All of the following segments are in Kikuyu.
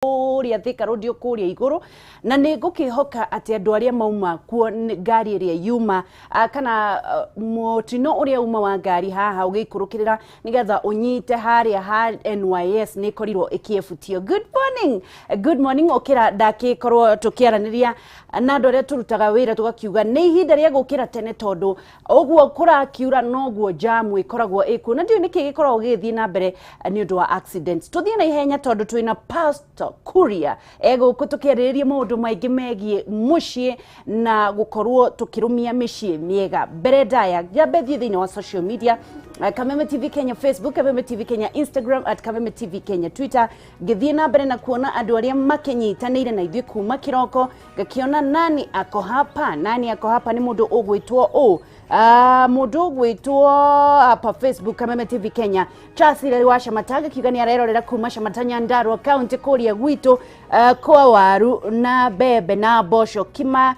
Kũrĩa Thika Road kũrĩa igũrũ, na nĩ ngũkĩhoka atĩ andũ arĩa mauma kuo ngari ĩrĩa yuma kana mũtino ũrĩa uma wa ngari haha ũgĩikũrũkĩrĩra nĩgetha ũnyite harĩa ha NYS nĩ ĩkorirwo ĩkĩebutio. Good morning, good morning. Ũkĩra ndakĩkorwo tũkĩaranĩria na andũ arĩa tũrutaga wĩra, tũgakiuga nĩ ihinda rĩa gũkĩra tene, tondũ ũguo kũrakiura noguo jamu ĩkoragwo ĩkuo, na ndiũĩ nĩkĩ gĩkoragwo gĩgĩthiĩ na mbere nĩ ũndũ wa accident. Tũthiĩ na ihenya tondũ twĩna Pastor Kuria egũkũ tũkĩarĩrĩria maũndũ maingĩ megiĩ mũciĩ na gũkorwo tũkĩrũmia mĩciĩ mĩega. Mbere ndaya njambe thiĩ thĩinĩ wa social media, Kameme TV Kenya Facebook, Kameme TV Kenya Instagram, at Kameme TV Kenya Twitter, ngĩthiĩ na mbere na kuona andũ arĩa makĩnyitanĩire na ithuĩ kuma kĩroko, ngakĩona nani ako hapa, nani ako hapa. Nĩ mũndũ ũgwĩtwo ũ mũndũ ũgwĩtwo hapa Facebook Kameme TV Kenya, Charles wa Shamata, akiuga nĩ arerorera kuma Shamata, Nyandarua County, kũrĩa gwitũ kwa waru na mbembe na mboco. Kima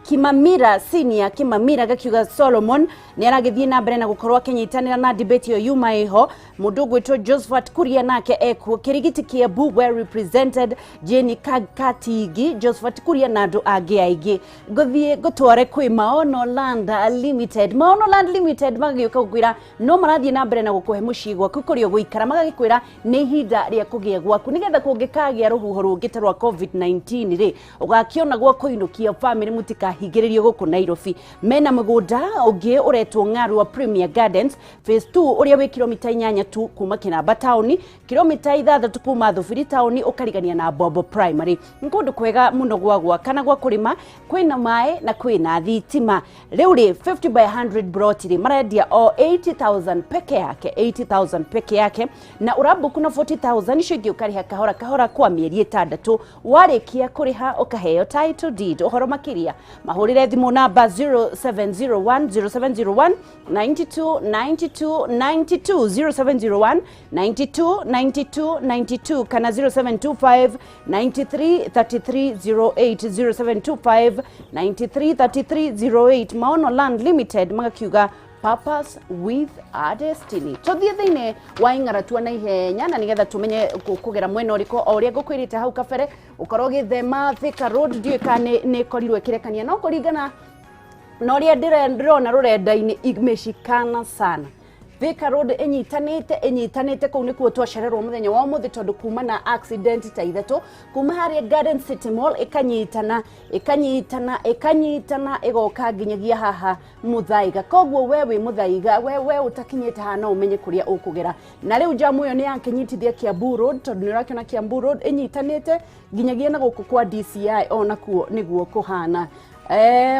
Kimamira Senior Kimamira gakiuga Solomon nĩ aragĩthiĩ na mbere na gũkorwo akĩnyitanĩra na debate ĩyo yuma ĩho. Mũndũ ũgwĩtwo Josephat Kuria nake ekuo. Kĩrigiti Kiambu well represented, Jane Katigi, Josephat Kuria na andũ angĩ aingĩ. Ngũthiĩ ngũtware kwĩ Maono Land Limited. Maono Land Limited magagĩũka gũkwĩra no marathiĩ na mbere na gũkũhe mũciĩ gwaku kũrĩa ũgũikara, magagĩkwĩra nĩ ihinda rĩa kũgĩa gwaku nĩgetha kũngĩkagĩa rũhuho rũngĩ ta rwa COVID-19 rĩ, ũgakĩona gwa kũinũkia famĩlĩ, mũtikahingĩrĩrio gũkũ Nairobi. Mena mũgũnda ũngĩ ũretwo Ng'arua Premier Gardens Phase 2, ũrĩa wĩ kilomita 8 tu kuma Kinamba taũni, kilomita 6 kuma Thubiri taũni, ũkarigania na Bombo Primary. Nĩ kũndũ kwega mũno gwa gwaka na gwa kũrĩma, kwĩna maĩ na kwĩna thitima. Rĩu rĩ, 50 by 100 plot rĩ, marendia o 80,000 peke yake, 80,000 peke yake, na ũrabuku na 40,000, icio ingĩ ũkarĩha kahora kahora kwa mĩeri 6. Warĩkia kũrĩha ũkaheo title deed. Ũhoro makĩria mahũrĩre thimũ namba 0701 0701 92 92 92, 0701 92 92 92, kana 0725 93 33 08, 0725 93 33 08. Maono Land Limited magakiuga purpose with a destiny. Tuthiĩ thĩinĩ wa ing'aratua na ihenya na nĩgetha tũmenye kũgera mwena ũrĩkũ. O ũrĩa ngũkwĩrĩte hau kabere, ũkorwo ũgĩthema Thika Road, ndiũĩ kana nĩ ĩkorirwo ĩkĩrekania, no kũringana na ũrĩa ndĩrona rũrenda-inĩ imeshikana sana. Thika Road ĩnyitanĩte ĩnyitanĩte, kũu nĩkuo twacererwo mũthenya wa ũmũthĩ, tondũ kuma na accident ta ithatũ kuma harĩa Garden City Mall, ĩkanyitana ĩkanyitana ĩkanyitana ĩgoka nginyagia haha Muthaiga. Koguo we wĩ Muthaiga, we ũtakinyĩte haha, no ũmenye kũrĩa ũkũgera. Na rĩu jamu ĩyo nĩ yakĩnyitithia Kiambu Road, tondũ nĩ ũrakĩona Kiambu Road ĩnyitanĩte nginyagia na gũkũ kwa DCI, onakuo nĩguo kũhana.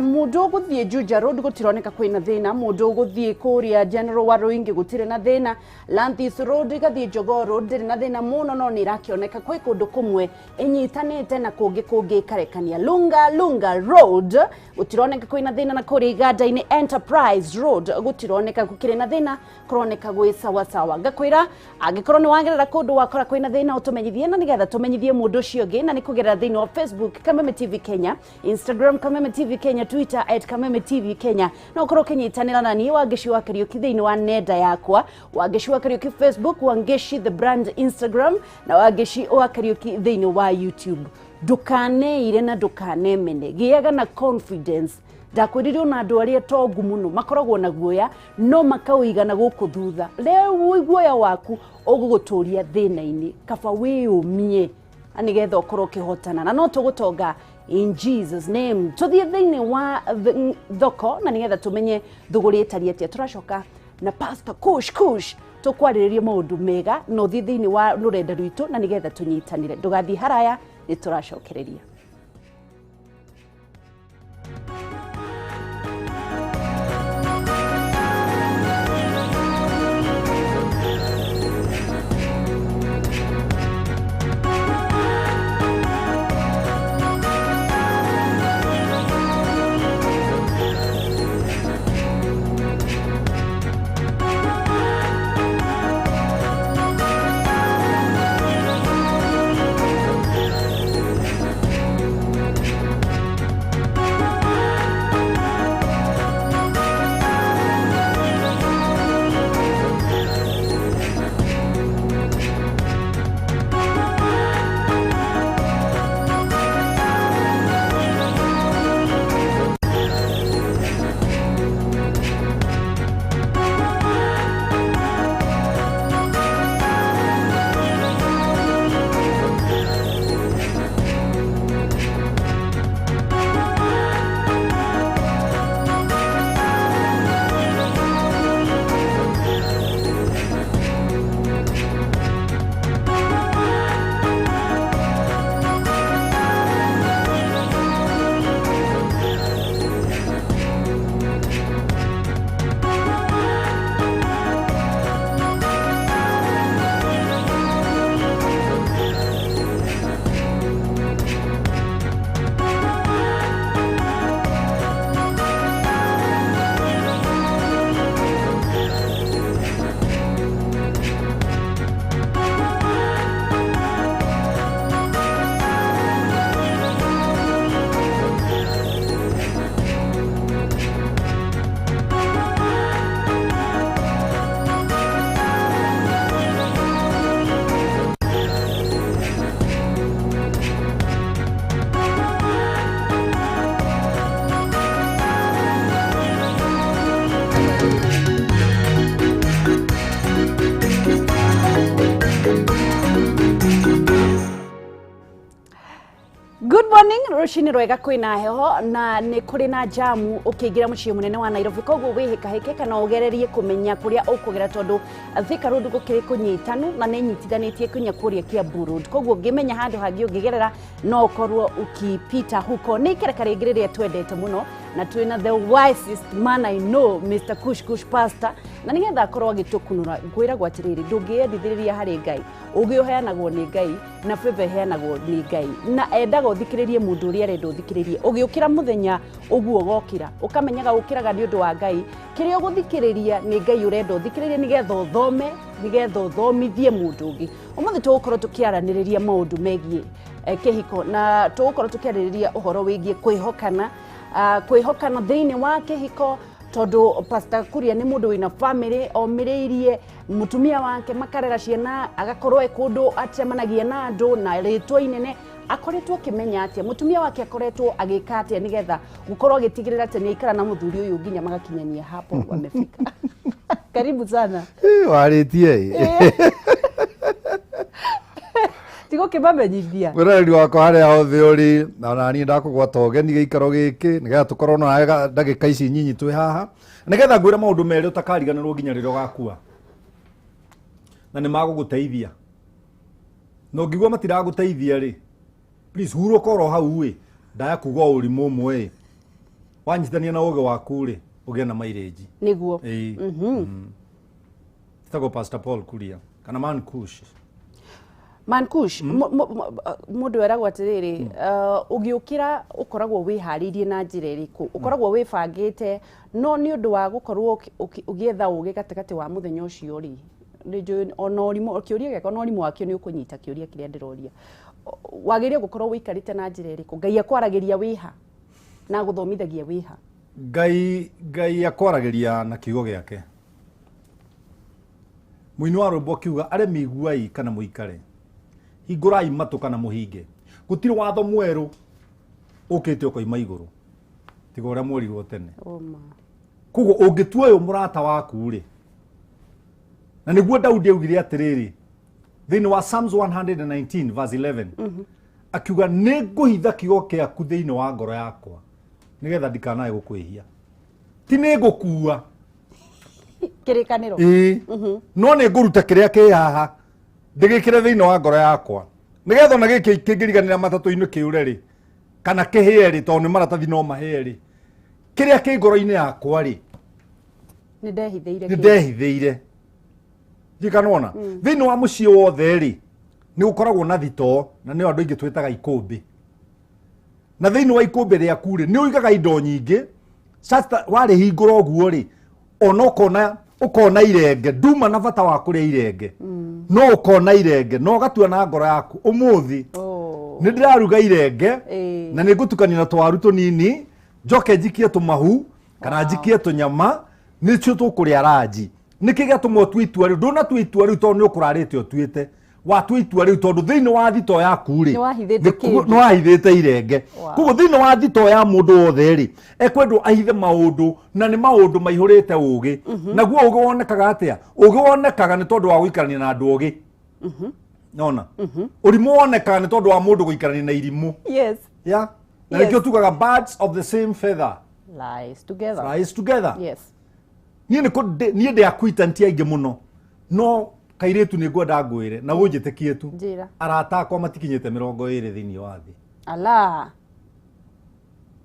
Mũndũ ũgũthiĩ Juja Road gũtironeka kwĩna thĩna, mũndũ ũgũthiĩ kũrĩa General Waruingi gũtirĩ na thĩna, Landhies Road ĩgathiĩ Jogoo Road ndĩrĩ na thĩna mũno, no nĩ ĩrakĩoneka kwĩ kũndũ kũmwe ĩnyitanĩte na kũngĩ kũngĩ ĩkarekania. Lunga Lunga Road gũtironeka kwĩna thĩna, na kũrĩa Iganda-inĩ Enterprise Road gũtironeka gũkĩrĩ na thĩna, kũroneka gwĩ sawa sawa. Ngakwĩra angĩkorwo nĩ wagerera kũndũ wakora kwĩna thĩna, ũtũmenyithie na nĩgetha tũmenyithie mũndũ ũcio ũngĩ, na nĩ kũgerera thĩinĩ wa Facebook Kameme TV Kenya, Instagram Kameme TV Kenya, Twitter at Kameme TV Kenya. No ũkorwo ũkĩnyitanĩra na niĩ Wangeci wa Kariũki thĩinĩ wa nenda yakwa, Wangeci wa Kariũki Facebook, Wangeci the brand Instagram, na Wangeci wa Kariũki thĩinĩ wa YouTube. Ndũkaneire na ndũkanemene, gĩaga na confidence. Ndakwĩrire ona andũ arĩa tongu mũno makoragwo na guoya, no makaũiga na gũkũ thutha. Rĩu guoya waku ũgũgũtũria thĩna-inĩ, kaba wĩyũmie na nĩgetha ũkorwo ũkĩhotana, na no tũgũtonga in Jesus name. Tũthiĩ thĩinĩ wa thoko na nĩgetha tũmenye thũgũrĩ ĩtariĩ atĩa. Tũracoka na Pastor Kush Kush tũkwarĩrĩria maũndũ mega, na ũthiĩ thĩinĩ wa rũrenda rwitũ na nĩgetha tũnyitanĩre. Ndũgathiĩ haraya, nĩ tũracokereria. Good morning, rũcinĩ rwega. Kwĩna heho na nĩ kũrĩ na jamu ũkĩingĩra mũciĩ mũnene wa Nairobi, koguo wĩhĩkahĩke kana ũgererie kũmenya kũrĩa ũkũgera, tondũ Thika Road gũkĩrĩ kũnyitanu na nĩ nyitithanĩtie kinya kũrĩa Kiambu Road. Koguo ũngĩmenya handũ hangĩ ũngĩgerera, no ũkorwo ukipita huko. Nĩ ikereka rĩngĩ rĩrĩa twendete mũno, na twĩna the wisest man I know, Mr. Kush Kush Pastor, na nĩgetha akorwo agĩtũkunũra. Ngwĩragwo atĩrĩrĩ, ndũngĩyendithĩrĩria harĩ Ngai. Ũgĩ ũheanagwo nĩ Ngai na favor ĩheanagwo nĩ Ngai, na endaga ũthikĩrĩrie mũndũ ũrĩa arenda ũthikĩrĩrie. Ũgĩũkĩra mũthenya ũguo ũgokĩra, ũkamenyaga ũkĩraga nĩ ũndũ wa Ngai. Kĩrĩa ũgũthikĩrĩria nĩ Ngai ũrenda ũthikĩrĩrie, nĩgetha ũthome, nĩgetha ũthomithie mũndũ ũngĩ. Ũmũthĩ tũgũkorwo tũkĩaranĩrĩria maũndũ megiĩ kĩhiko, na tũgũkorwo tũkĩarĩrĩria ũhoro wĩgiĩ kwĩhokana, kwĩhokana thĩinĩ wa kĩhiko, tondũ Pastor Kuria nĩ mũndũ wĩna family, omĩrĩirie mũtumia wake, makarera ciana, agakorwo e kũndũ acemanagia na andũ na rĩtwa inene. Akoretwo akĩmenya atĩa mũtumia wake akoretwo agĩka atĩa, nĩgetha gũkorwo agĩtigĩrĩra atĩ nĩ aikara na mũthuri ũyũ nginya magakinyania hapo wamefika? Karibu sana. Warĩtie. Tigũkĩmamenyithia. Mwĩroreri wakwa harĩa hothe ũrĩ, na naniĩ ndakũgwata ũgeni gĩikaro gĩkĩ nĩgetha tũkorwo nawe ndagĩka ici nyinyi twĩ haha, nĩgetha ngwĩre maũndũ merĩ ũtakariganĩrwo nginya rĩrĩa ũgakua, na nĩ magũgũteithia. Na ũngĩigua matiragũteithia rĩ, please hurũka oro hau ĩ. Ndaya kuga o ũrimũ ũmwe ĩ, wanyitithania na ũgĩ waku rĩ, ũgĩe na mairĩnji. Nĩguo. Ĩĩ. Tagwo Pastor Paul Kuria kana Man Kush. Mankush, mũndũ eragwo atĩrĩrĩ, ũgĩũkĩra ũkoragwo wĩharĩirie na njĩra ĩrĩkũ? Ũkoragwo wĩbangĩte, no nĩ ũndũ wa gũkorwo ũgĩetha ũgĩ gatagatĩ wa mũthenya ũcio rĩ, nĩ njũĩ ona ũrimũ kĩũria gĩakwa na ũrimũ wakĩo nĩ ũkũnyita kĩũria kĩrĩa ndĩroria. Wagĩrĩire gũkorwo wĩikarĩte na njĩra ĩrĩkũ? Ngai akwaragĩria wĩha na agũthomithagia wĩha? Ngai akwaragĩria na kiugo gĩake. Mũini wa rwĩmbo akiuga, aremi iguai kana mũikare, hingũrai matũ kana mũhinge, gũtirĩ watho mwerũ ũkĩte ũkoima igũrũ tiga ũrĩa mwerirwo tene. Ũma. Koguo ũngĩtua ũyũ mũrata waku rĩ, na nĩguo Daudi augire atĩrĩrĩ thĩinĩ wa Psalms 119 verse 11, akiuga, "Nĩ ngũhitha kiugo kĩaku thĩinĩ wa ngoro yakwa nĩgetha ndikanae gũkwĩhia." Ti nĩ ngũkua Kĩrĩkanĩro. Ĩĩ, no nĩ ngũruta kĩrĩa kĩ haha ndĩgĩkĩre thĩinĩ wa ngoro yakwa, nĩgetha ona gĩkĩ kĩngĩriganĩra matatũ-inĩ kĩũre rĩ, kana kĩhĩe rĩ, tondũ nĩ maratathi no mahĩe rĩ, kĩrĩa kĩ ngoro-inĩ yakwa rĩ, Nĩ ndehithĩire. Nĩ ndehithĩire. Ndikanona thĩinĩ wa mũciĩ wothe rĩ, nĩ gũkoragwo na thitoo, na nĩyo andũ aingĩ twĩtaga ikũmbĩ. Na thĩinĩ wa ikũmbĩ rĩaku rĩ, nĩ ũigaga indo nyingĩ such that warĩhingũra ũguo rĩ, ona ũkona irenge. Nduma na bata wa kũrĩa irenge, no ũkona irenge na ũgatua na ngoro yaku, ũmũthĩ nĩ ndĩraruga irenge na nĩ ngũtukania na twaru tũnini, njoke njikie tũmahu kana njikie tũnyama, nĩcio tũkũrĩa ranji. Nĩkĩ gĩatũma ũtue itua rĩu? Ndũnatua itua rĩu tondũ nĩ ũkũrarĩte ũtuĩte. Watua itua rĩu tondũ thĩinĩ wa thitoo yaku rĩ, Nĩwahithĩte kĩndũ. Nĩwahithĩte irenge. Koguo thĩinĩ wa thitoo ya mũndũ wothe rĩ, ekwendwo ahithe maũndũ, na nĩ maũndũ maihũrĩte ũgĩ. Naguo ũgĩ wonekaga atĩa? Ũgĩ wonekaga nĩ tondũ wa gũikarania na andũ ogĩ. Nona ũrimũ wonekaga nĩ tondũ wa mũndũ gũikarania na irimũ. Ya na nĩkĩo tugaga, "Birds of the same feather lies together." Flies together. Niĩ nĩ niĩ ndĩ acquaintance aingĩ mũno, no kairĩtu nĩ ngwenda ngwĩre na ũnjĩtĩkie tu. Njĩra. Arata akwa matikinyĩte 20 thĩinĩ wa thĩ. Ala,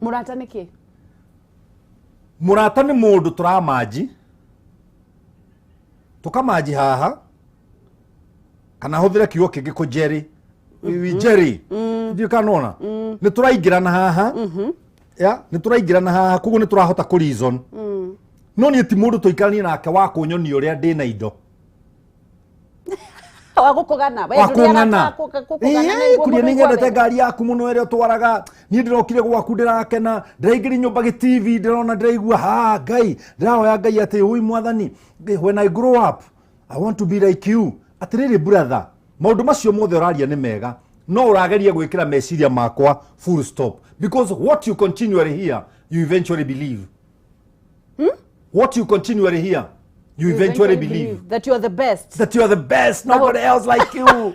mũrata nĩ kĩ? Mũrata nĩ mũndũ tũramanji, tũkamanji haha, kana hũthĩre kiugo kĩngĩ, kũnjerĩ njeri, ndiũ kana nona nĩ tũraingĩrana haha, ya nĩ tũraingĩrana haha, koguo nĩ tũrahota kũ reason. No niĩ ti mũndũ tũikaranie nake wa kũnyonia ũrĩa ndĩ na indo. Wa gũkũgana. We wa ndũrĩ kũng'ana. arata gũkũgana nĩguo Kuria mũndũ nĩ nyendete aigua. Ngari yaku mũno ĩrĩa ũtwaraga. Niĩ ndĩrokire gwaku, ndĩrakena, ndĩraingĩria nyũmba gĩ TV, ndĩrona, ndĩraigua ha Ngai, ndĩrahoya Ngai atĩ, "Ũi Mwathani, when I grow up I want to be like you." Atĩrĩrĩ brother, maũndũ macio mothe ũraria nĩ mega, no ũrageria gwĩkĩra meciria makwa full stop, because what you continually hear, you eventually believe. What you continually hear, you eventually believe that you are the best, that you are the best, nobody else like you.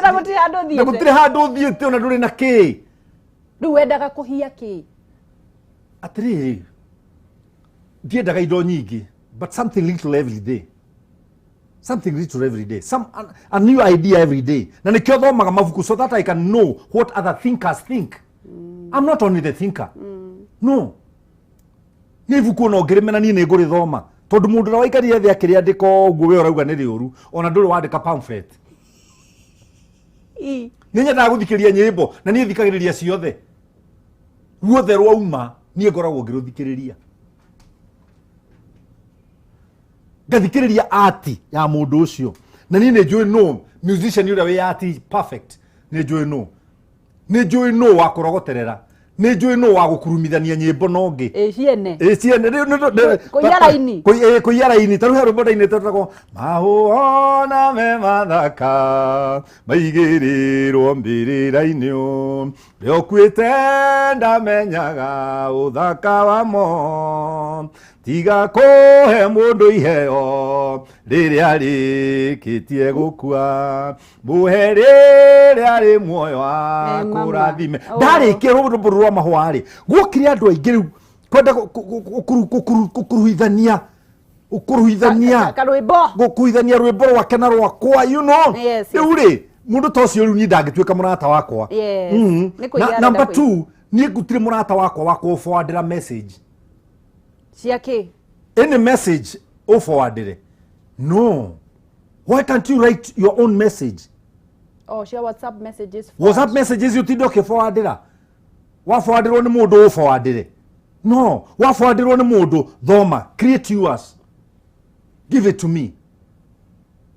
Na gũtirĩ handũ Na ũthiĩte. Gũtirĩ handũ ũthiĩte, ona ndũrĩ na kĩ. Rĩu wendaga kũhia kĩ? Atĩrĩrĩ, ndiendaga indo nyingĩ, but something little every day, something little every day, a new idea every day. Na nĩkĩo thomaga mabuku, so that I can know what other thinkers think. I'm not only the thinker. No, nĩ ibuku ona ũngĩrĩmena, niĩ nĩ ngũrĩthoma, tondũ mũndũ ũrĩa waikarire thĩ akĩrĩandĩka ũguo we ũrauga nĩ rĩũru, ona ndũrĩ wandĩka pamphlet. Nĩ nyendaga gũthikĩrĩria nyĩmbo, na niĩ thikagĩrĩria ciothe, ruothe rwauma niĩ ngoragwo ngĩrũthikĩrĩria, ngathikĩrĩria ati ya mũndũ ũcio. Na niĩ nĩ njũĩ no musician ũrĩa wĩ ati perfect, nĩ njũĩ no, nĩ njũĩ no wa kũrogoterera, nĩ njũĩ no wa gũkurumithania nyĩmbo na ũngĩ. Ĩ ciene. Ĩ ciene Kũiya raini. Kũiya raini. Ta rĩu he rwĩmbo ndainĩte rwĩtagwo "Mahũa na me mathaka maigĩrĩrwo mbĩrĩra-inĩ, ũrĩa ũkuĩte ndamenyaga ũthaka wamo, tiga kũhe mũndũ iheo rĩrĩa rĩkĩtie gũkua, mũhe rĩrĩa rĩ muoyo." Ĩ, mama. Akũrathime. Oh. Ndarĩkia rwĩmbo rũrũ rwa mahũa rĩ, guokire andũ aingĩ rĩu kwenda gũkuruhithania gũkuruhithania Karwĩmbo. Gũkuruhithania rwĩmbo rwake na rwakwa. Yes. Rĩu rĩ, mũndũ ta ũcio rĩu niĩ ndangĩtuĩka mũrata wakwa. Nĩ kũiya Na arenda number kũiya. two, niĩ ngũtirĩ mũrata wakwa wa kũforwardĩra message. Cia kĩ? Any message ũforwardĩre, no. Why can't you write your own message? Oh, cia WhatsApp messages. WhatsApp messages ũtinde ũkĩforwardĩra. Waforwardĩrwo nĩ mũndũ, ũforwardĩre? No. Waforwardĩrwo nĩ mũndũ, thoma, create yours, give it to me,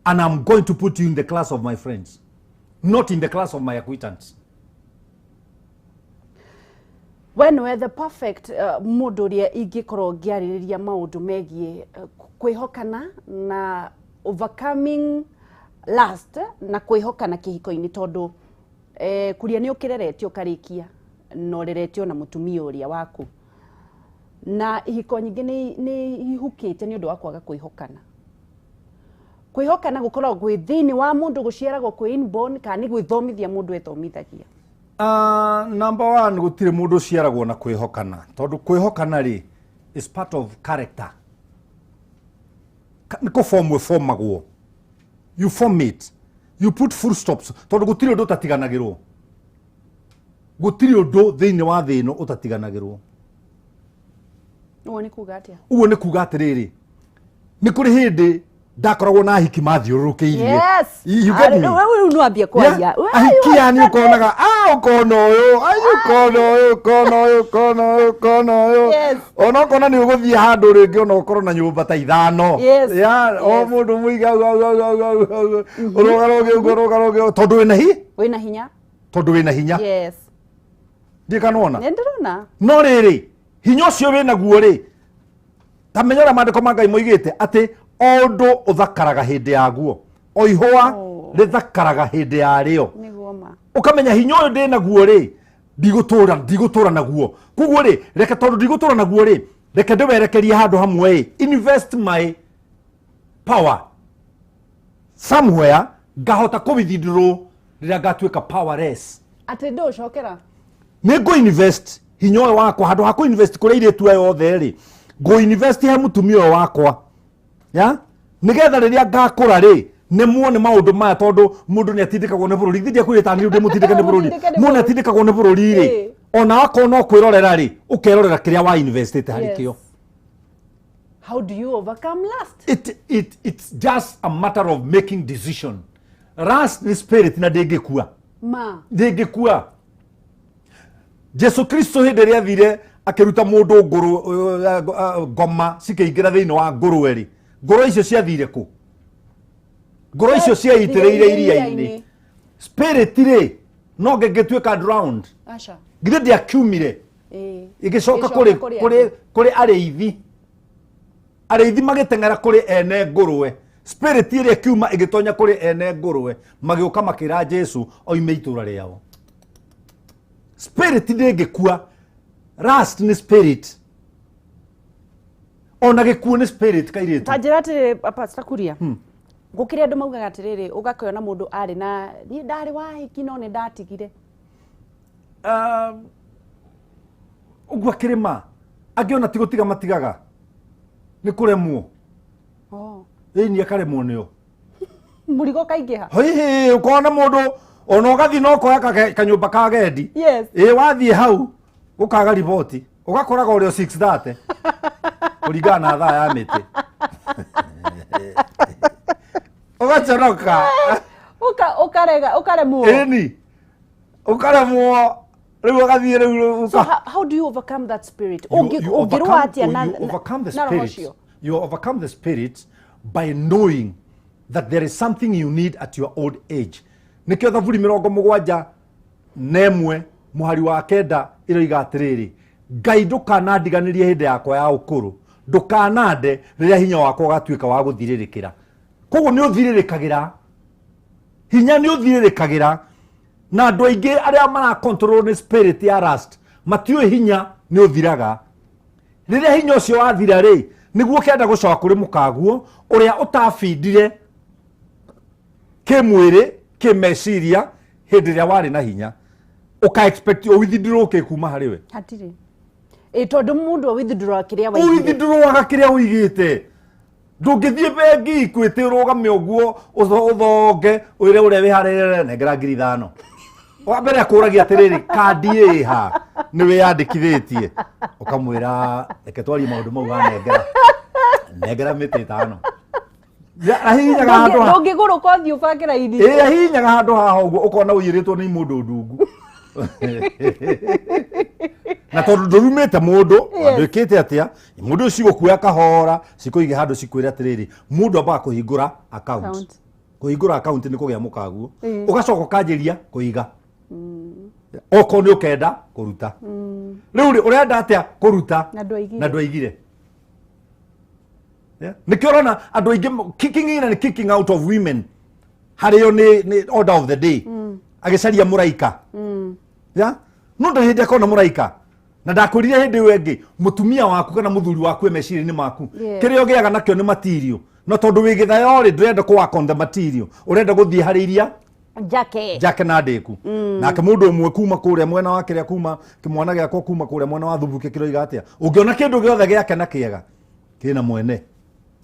and I'm going to put you in the class of my friends, not in the class of my acquaintance. We nĩwe the perfect mũndũ ũrĩa ingĩkorwo ngĩarĩrĩria maũndũ megiĩ kwĩhokana na overcoming lust na kwĩhokana kĩhiko-inĩ, tondũ kuria nĩ ũkĩreretio ũkarĩkia na ũreretio na mũtumia ũrĩa waku, na ihiko nyingĩ nĩ ihukĩte nĩ ũndũ wa kwaga kwĩhokana. Kwĩhokana gũkoragwo gwĩ thĩinĩ wa mũndũ, gũciaragwo kwĩ inborn, kana nĩ gwĩthomithia mũndũ ethomithagia? Number one, gũtirĩ mũndũ ũciaragwo na kwĩhokana, tondũ kwĩhokana rĩ is part of character. Nĩ kũbomwo ĩbomagwo. You form it, you put full stops, tondũ gũtirĩ ũndũ ũtatiganagĩrwo, gũtirĩ ũndũ thĩinĩ wa thĩ ĩno ũtatiganagĩrwo. Ũguo nĩ kuga atĩa? Ũguo nĩ kuga atĩrĩrĩ, nĩ kũrĩ hĩndĩ ndakoragwo na ahiki mathiũrũrũkĩirie. You get me? Rĩu no ambie kwaria. Ahiki yani ũkonaga, ah, ũkona ũyũ, ai, ũkona ũyũ, ũkona ũyũ, ũkona ũyũ, ũkona ũyũ. Ona ũkona nĩ ũgũthiĩ handũ rĩngĩ, ona ũkorwo na nyũmba ta ithano. Yeah, o mũndũ mũiga hau, hau, hau, hau, hau, hau, ũrũgarũge ũguo, ũrũgarũge ũguo, tondũ wĩna hi Wĩna hinya. Tondũ wĩna hinya. Ndiĩ kana wona. Nĩ ndĩrona. No rĩrĩ, hinya ũcio wĩnaguo rĩ, ta menya ũrĩa maandĩko ma Ngai moigĩte atĩ o ũndũ ũthakaraga hĩndĩ yaguo, o ihũa rĩthakaraga hĩndĩ yarĩo. Nĩguo ma. Ũkamenya hinya ũyũ ndĩ naguo rĩ, ndigũtũra, ndigũtũra naguo. Koguo rĩ, reke, tondũ ndigũtũra naguo rĩ, reke ndĩwerekerie handũ hamwe ĩ, invest my power somewhere ngahota kũ withdraw rĩrĩa ngatuĩka powerless. Atĩ ndũcokera. Nĩ ngũ invest hinya ũyũ wakwa handũ ha kũ invest kũrĩ airĩtu aya othe rĩ, ngũ invest he mũtumia ũyũ wakwa ya nĩgetha rĩrĩa ngakũra rĩ, nĩ muone maũndũ maya, tondũ mũndũ nĩ atindĩkagwo nĩ bũrũri. Githĩ ndiakwĩrĩte ta niĩ ndĩ mũtindĩke nĩ bũrũri? Mũtindĩke nĩ Mũndũ nĩ bũrũri. atindĩkagwo nĩ bũrũri rĩ, ona akorwo no kwĩrorera rĩ, ũkerorera kĩrĩa wa investĩte harĩ kĩo. How do you overcome lust? It's just a matter of making decision. Lust nĩ spirit na ndĩngĩkua. Ma. Ndĩngĩkua. Jesu Kristo hĩndĩ ĩrĩa athire akĩruta mũndũ ngũrũ, ngoma cikĩingĩra thĩinĩ wa ngũrwe rĩ, ngũrwe icio ciathire kũ? Ngũrwe icio ciaitĩrĩire iria-inĩ. Spirit rĩ, no ngĩngĩtuĩka drowned? Aca. Githĩ ndĩakiumire? Ĩĩ. Ĩgĩcoka Ĩgĩcoka kũrĩ kũrĩ kũrĩ andũ. Kũrĩ arĩithi. Arĩithi magĩteng'era kũrĩ ene ngũrwe. Spirit ĩrĩa ĩkiuma ĩgĩtonya kũrĩ ene ngũrwe, magĩũka makĩra Jesu oime itũra rĩao. Spirit ndĩngĩkua. Lust nĩ spirit, ona gĩkuũ nĩ spirit, kairĩtu. Ta njĩra atĩrĩrĩ, Pastor Kuria, gũkĩrĩ andũ maugaga atĩrĩrĩ, ũgakĩona mũndũ arĩ na niĩ ndarĩ wahiki no nĩ ndatigire. Ũguo akĩrĩma angĩ ona ti gũtiga matigaga nĩ kũremwo. Oh. Ĩni akaremwo nĩo. Mũrigo kaingĩha. Hihi ũkona mũndũ ona ũgathiĩ no koya kanyũmba ka gendi. Yes. Ĩ wathiĩ hau ũkaga riboti ũgakoraga ũrĩ o 6:30 kũringana na thaa ya mĩtĩ. Ũgaconoka. Uka ukarega ukaremwo. Ĩni ũkaremwo rĩu ũgathiĩ rĩu So how do you overcome that spirit? Ũngĩrũa atĩa na you overcome the na roho spirit. ũcio? You overcome the spirit by knowing that there is something you need at your old age. Nĩkĩo Thaburi 71 mũhari wa 9 ĩroiga atĩrĩrĩ, Ngai ndũkanandiganĩrie hĩndĩ yakwa ya ũkũrũ, ndũkanande rĩrĩa hinya wakwa ũgatuĩka wa gũthirĩrĩkĩra. Koguo nĩ ũthirĩrĩkagĩra, hinya nĩ ũthirĩrĩkagĩra, na andũ aingĩ arĩa mara control nĩ spirit ya lust matiũĩ hinya nĩ ũthiraga. Rĩrĩa hinya ũcio wathira rĩ, nĩguo ũkĩenda gũcoka kũrĩ mũkaguo ũrĩa ũtabindire kĩmwĩrĩ kĩmeciria hĩndĩ ĩrĩa warĩ na hinya, ũka expect o withdraw kĩ kuma harĩ we. Hatirĩ. Ĩ tondũ mũndũ o withdraw kĩrĩa waigire. Withdrawaga kĩrĩa ũigĩte. Ndũngĩthiĩ bengi Equity ũrũgame ũguo ũthonge ũĩre ũrĩa wĩ harĩa nengera 5,000. Wa mbere akũragia atĩrĩrĩ, kandi ĩha nĩ wĩyandĩkithĩtie, ũkamwĩra reke twarie maũndũ mau wanengera, nengera mĩtĩ 5. Ahihinyaga handũ ha Ndũngĩgũrũka ũthiĩ ũbange raini. Ĩ ahihinyaga handũ haha ũguo ũkona ũiyĩrĩtwo nĩ mũndũ ndungu. Na tondũ ndũrumĩte mũndũ, wandĩkĩte atĩa, mũndũ ũcio cigũkuoya kahora, cikũige handũ cikwĩre atĩrĩrĩ, mũndũ ambaga kũhingũra account. Account. Kũhingũra account nĩ kũgĩa mũkaguo. Ũgacoka ũkanjĩria kũiga. Okorwo nĩ ũkenda kũruta. Rĩu rĩ, ũrenda atĩa kũruta? Na ndwaigire. Na ndwaigire. Yeah. Nĩkĩo ũrona andũ aingĩ kicking in and kicking out of women harĩo nĩ order of the day. Agĩcaria mũraika. Yeah? No ndĩ hĩndĩ akona mũraika. Na ndakwĩrire hĩndĩ ĩyo ĩngĩ, mũtumia waku kana mũthuri waku e meciria-inĩ maku. Yeah. Kĩrĩa ũgĩaga nakĩo nĩ material. No tondũ wĩ gĩthayo rĩ, ndũrenda kũ work on the material. Ũrenda gũthiĩ harĩ iria Njake. Njake na ndĩku. Nake mũndũ ũmwe kuma kũrĩa mwena wa kĩrĩa kuma kĩmwana gĩakwa kuma kũrĩa mwena wa Thubuke kĩroiga atĩa? Ũngĩona kĩndũ gĩothe gĩake na kĩega kĩna mwene.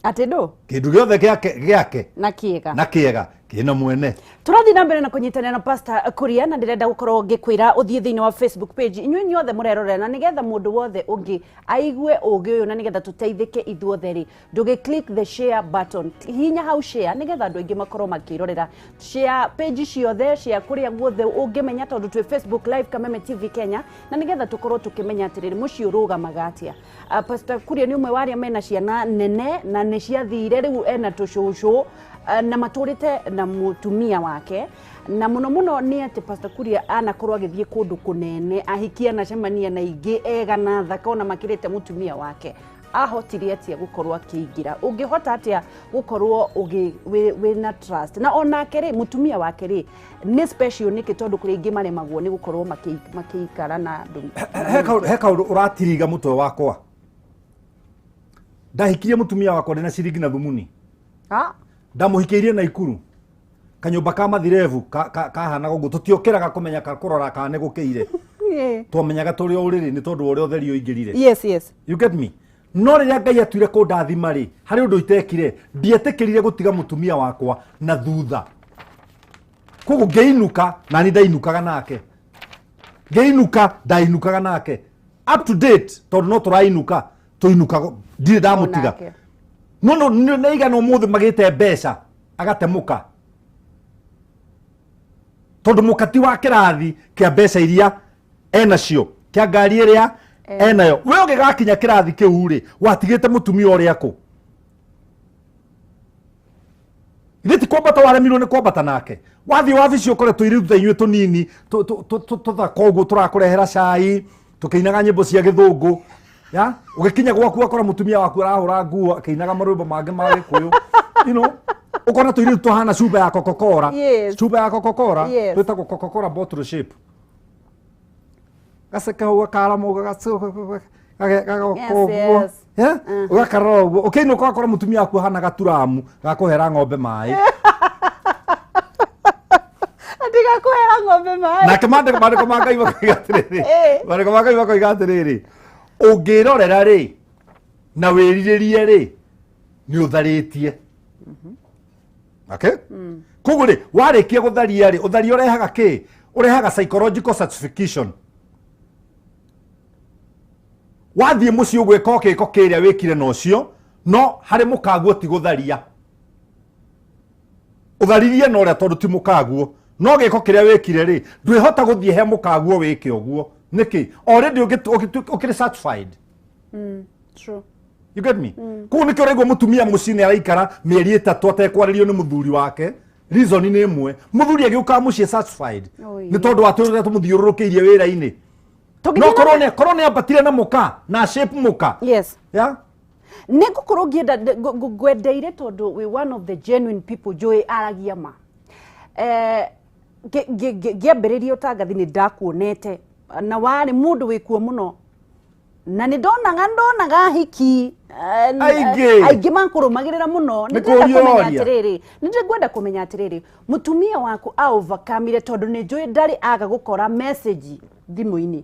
Atĩ ndũ? Kĩndũ gĩothe gĩake Na kĩega. Na kĩega kĩna mwene. Tũrathiĩ na mbere na kũnyitanĩra na Pastor Kuria na ndĩrenda gũkorwo ngĩkwĩra ũthiĩ thĩinĩ wa Facebook page inyuĩ inyuothe mũrerorera na nĩgetha mũndũ wothe ũngĩ aigue ũgĩ ũyũ na nĩgetha tũteithĩke ithuothe rĩ, ndũgĩ click the share button, hihinya hau share nĩgetha andũ aingĩ makorwo makĩrorera. Share page ciothe, share kũrĩa guothe ũngĩmenya tondũ twĩ Facebook live Kameme TV Kenya na nĩgetha tũkorwo tũkĩmenya atĩrĩrĩ mũciĩ ũrũgamaga atĩa. Pastor Kuria nĩ ũmwe wa arĩa mena ciana nene na nĩ ciathire rĩu ena tũcũcũ, na matũrĩte na mũtumia wake na mũno mũno nĩ atĩ Pastor Kuria anakorwo agĩthiĩ kũndũ kũnene ahikia anacemania na ingĩ ega na thaka ona makĩrĩte mũtumia wake. Ahotire atĩa gũkorwo akĩingĩra? Ũngĩhota atĩa gũkorwo wĩna trust? Na onake rĩ, mũtumia wake rĩ, nĩ special nĩkĩ tondũ kũrĩ aingĩ maremagwo nĩ gũkorwo makĩikara na andũ? He kaũndũ ũratiriga mũtwe wakwa. Ndahikirie mũtumia wakwa ndĩna ciringi na thumuni. Ndamũhikĩirie Naikuru. Kanyũmba ka mathirebu kahanaga ũguo, tũtiokĩraga kũmenya kũrora kana nĩ gũkĩire. Twamenyaga tũrĩ o ũrĩrĩ nĩ tondũ wa ũrĩa ũtheri ũingĩrire. Yes, yes. You get me? No rĩrĩa Ngai atuire kũndathima rĩ, harĩ ũndũ itekire, ndietĩkĩrire gũtiga mũtumia wakwa na thutha. Koguo ngĩinũka, na niĩ ndainũkaga nake. Ngĩinũka, ndainũkaga nake. Up to date, tondũ no tũrainũka, tũinũkaga, ndirĩ ndamũtiga. Onake. No, no, nĩ aigana ũmũthĩ magĩte mbeca, agatemũka. Tondũ mũkati wa kĩrathi kĩa mbeca iria enacio, kĩa ngari ĩrĩa enayo. We ũgĩgakinya kĩrathi kĩu rĩ, watigĩte mũtumia ũrĩa kũ? Ithe ti kwambata waremirwo nĩ kwambata nake. Wathiĩ wabici ũkore tũirĩtu ta inyuĩ tũnini, tũthaka ũguo tũrakũrehera cai, tũkĩinaga nyĩmbo cia gĩthũngũ. Ya? Ũgĩkinya gwaku ũgakora mũtumia waku arahũra nguo akĩinaga marwĩmbo mangĩ ma Gĩkũyũ. You know, ũkona tũirĩtu tũhana cuba ya Coca-Cola. Yes. Cuba ya Coca-Cola, Yes. twĩtagwo Coca-Cola bottle shape. Gaceke hau gakara mũga gagoka Yes, ũguo. yes. Yeah? Ũgakarora ũguo. Ũkĩinũka ũgakora mũtumia waku ahana gaturamu gakũhera ng'ombe maĩ. Atiga Tiga kũhera ng'ombe maĩ. Nake maandĩko ma Ngai makoiga atĩrĩrĩ, maandĩko ma Ngai makoiga atĩrĩrĩ, ũngĩrorera rĩ na wĩrirĩrie rĩ, nĩ ũtharĩtie. Okay, koguo rĩ, warĩkia gũtharia rĩ, ũtharia ũrehaga kĩ? Ũrehaga psychological satisfaction. Wathiĩ mũciĩ ũgwĩka o kĩko kĩrĩa wĩkire na ũcio, no harĩ mũkaguo ti gũtharia. Ũtharirie na ũrĩa tondũ ti mũkaguo, no gĩko kĩrĩa wĩkire rĩ, ndwĩhota gũthiĩ he mũkaguo wĩke ũguo. Nĩkĩ? Already ũkĩrĩ satisfied. True. You get me? Koguo nĩkĩo ũraigua mũtumia mũciĩ nĩ araikara mĩeri 3 atekwarĩrio nĩ mũthuri wake. Reason nĩ ĩmwe, mũthuri agĩũkaga mũciĩ satisfied Oi. nĩ tondũ wa tũrĩa tũmũthiũrũrũkĩirie wĩra-inĩ. Tũngĩthiĩ No na korwo nĩ korwo nĩ ambatire na mũka na shape mũka. Yes. Yeah? Nĩ ngũkorwo ngĩenda ngwendeire tondũ wĩ one of the genuine people njũĩ aragia ma. Ngĩambĩrĩria ũtangathi nĩ ndakuonete na warĩ mũndũ wĩkuo mũno, na nĩ ndonaga hiki Aingĩ. Aingĩ makũrũmagĩrĩra mũno. Nĩ Nĩ ndĩrenda kũũria kũmenya oria. atĩrĩrĩ, nĩ ndĩrenda kũmenya atĩrĩrĩ, mũtumia waku a overcome tondũ nĩ njũĩ ndarĩ aga gũkora message thimũ-inĩ,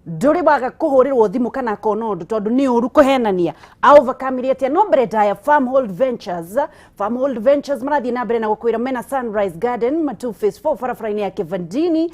ndũrĩ waga kũhũrĩrwo thimũ kana akona ũndũ, tondũ nĩ ũru kũhenania. A overcome atĩa? No mbere ndaya, Farmhold Ventures, Farmhold Ventures marathiĩ na mbere na gũkwĩra mena Sunrise Garden, Matu Phase 4, barabara-inĩ ya Kivandini,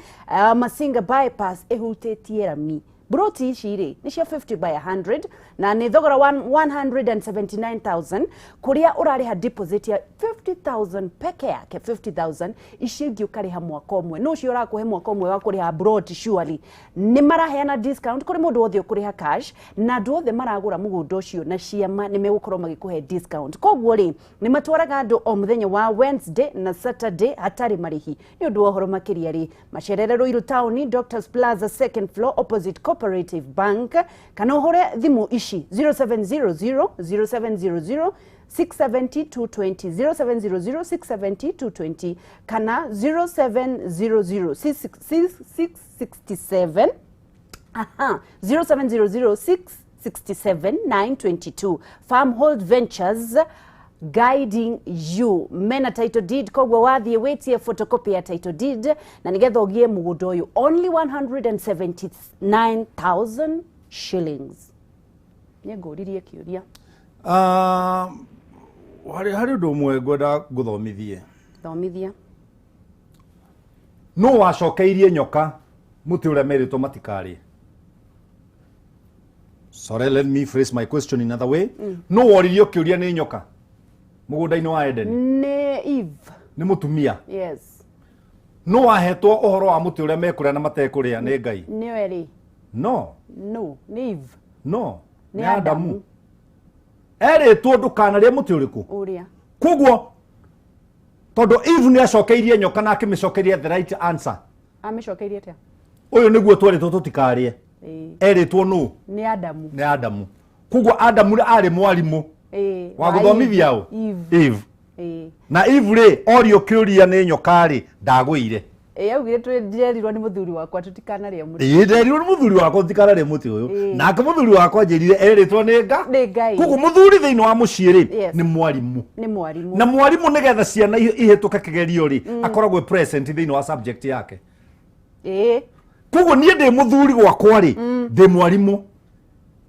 Masinga bypass ĩhutĩtie rami. Broti ici rĩ, nĩ cia 50 by 100 na nĩ thogora wa 179,000, kũrĩa ũrarĩha deposit ya 50,000 peke yake, 50,000, icio ingĩ ũkarĩha mwaka ũmwe. No ũcio ũrakũhe mwaka ũmwe wa kũrĩha broti. Surely nĩ maraheana discount kũrĩ mũndũ wothe ũkũrĩha cash, na andũ othe maragũra mũgũnda ũcio na ciama nĩ megũkorwo magĩkũhe discount. Koguo rĩ, nĩ matwaraga andũ o mũthenya wa Wednesday na Saturday hatarĩ marĩhi. Nĩ ũndũ wa ũhoro makĩria rĩ, macerere Ruiru Town, Doctors Plaza, second floor, opposite Cooperative Bank, kana ũhũre thimũ ici: 0700 0700 670 220, 0700 670 220, kana 0700 667, aha, 0700 667 922. Farmhold Ventures, guiding you. Mena title deed, koguo wathiĩ wĩtie photocopy ya title deed na nĩgetha ũgĩe mũgũnda ũyũ only 179,000 shillings. Nĩ ngũririe kĩũria. Ah, harĩ ũndũ ũmwe ngwenda ngũthomithie. Thomithia. No wacokeirie nyoka mũtĩ ũrĩa merĩtwo matikarĩe? Sorry, let me phrase my question in another way. No woririo kĩũria nĩ nyoka mũgũnda-inĩ wa Eden? Nĩ Eve. Nĩ mũtumia. Yes. No wahetwo ũhoro wa mũtĩ ũrĩa mekũrĩa na matekũrĩa nĩ Ngai? Nĩyo erĩ. No. No, nĩ Eve. No. Nĩ Nĩ Adamu. Adamu erĩtwo ndũkanarĩe mũtĩ ũrĩkũ? Ũrĩa. Koguo tondũ Eve nĩ acokeirie nyoka na akĩmĩcokeria the right answer. Amĩcokeirie atĩa? Ũyũ nĩguo twerĩtwo tũtikarĩe. Erĩtwo nũ? Nĩ Adamu. Nĩ Adamu. Koguo Adamu arĩ mwarimũ wa gũthomithia ũ? Eve. Eve. Na Eve rĩ, orio kĩũria nĩ nyoka rĩ, ndagũire. Ĩĩ, augire ndĩrerirwo nĩ mũthuri wakwa tũtikanarĩe mũtĩ. Ĩĩ, nderirwo nĩ mũthuri wakwa tũtikanarĩe mũtĩ ũyũ. Nake mũthuri wakwa njĩrire erĩtwo nĩ Nĩ Ngai. Koguo mũthuri thĩinĩ wa mũciĩ rĩ, nĩ mwarimũ. Nĩ mwarimũ. Na mwarimũ, nĩgetha ciana ihĩtũke kĩgerio rĩ, akoragwo e present thĩinĩ wa subject yake. Koguo niĩ ndĩ mũthuri gwakwa rĩ, ndĩ mwarimũ.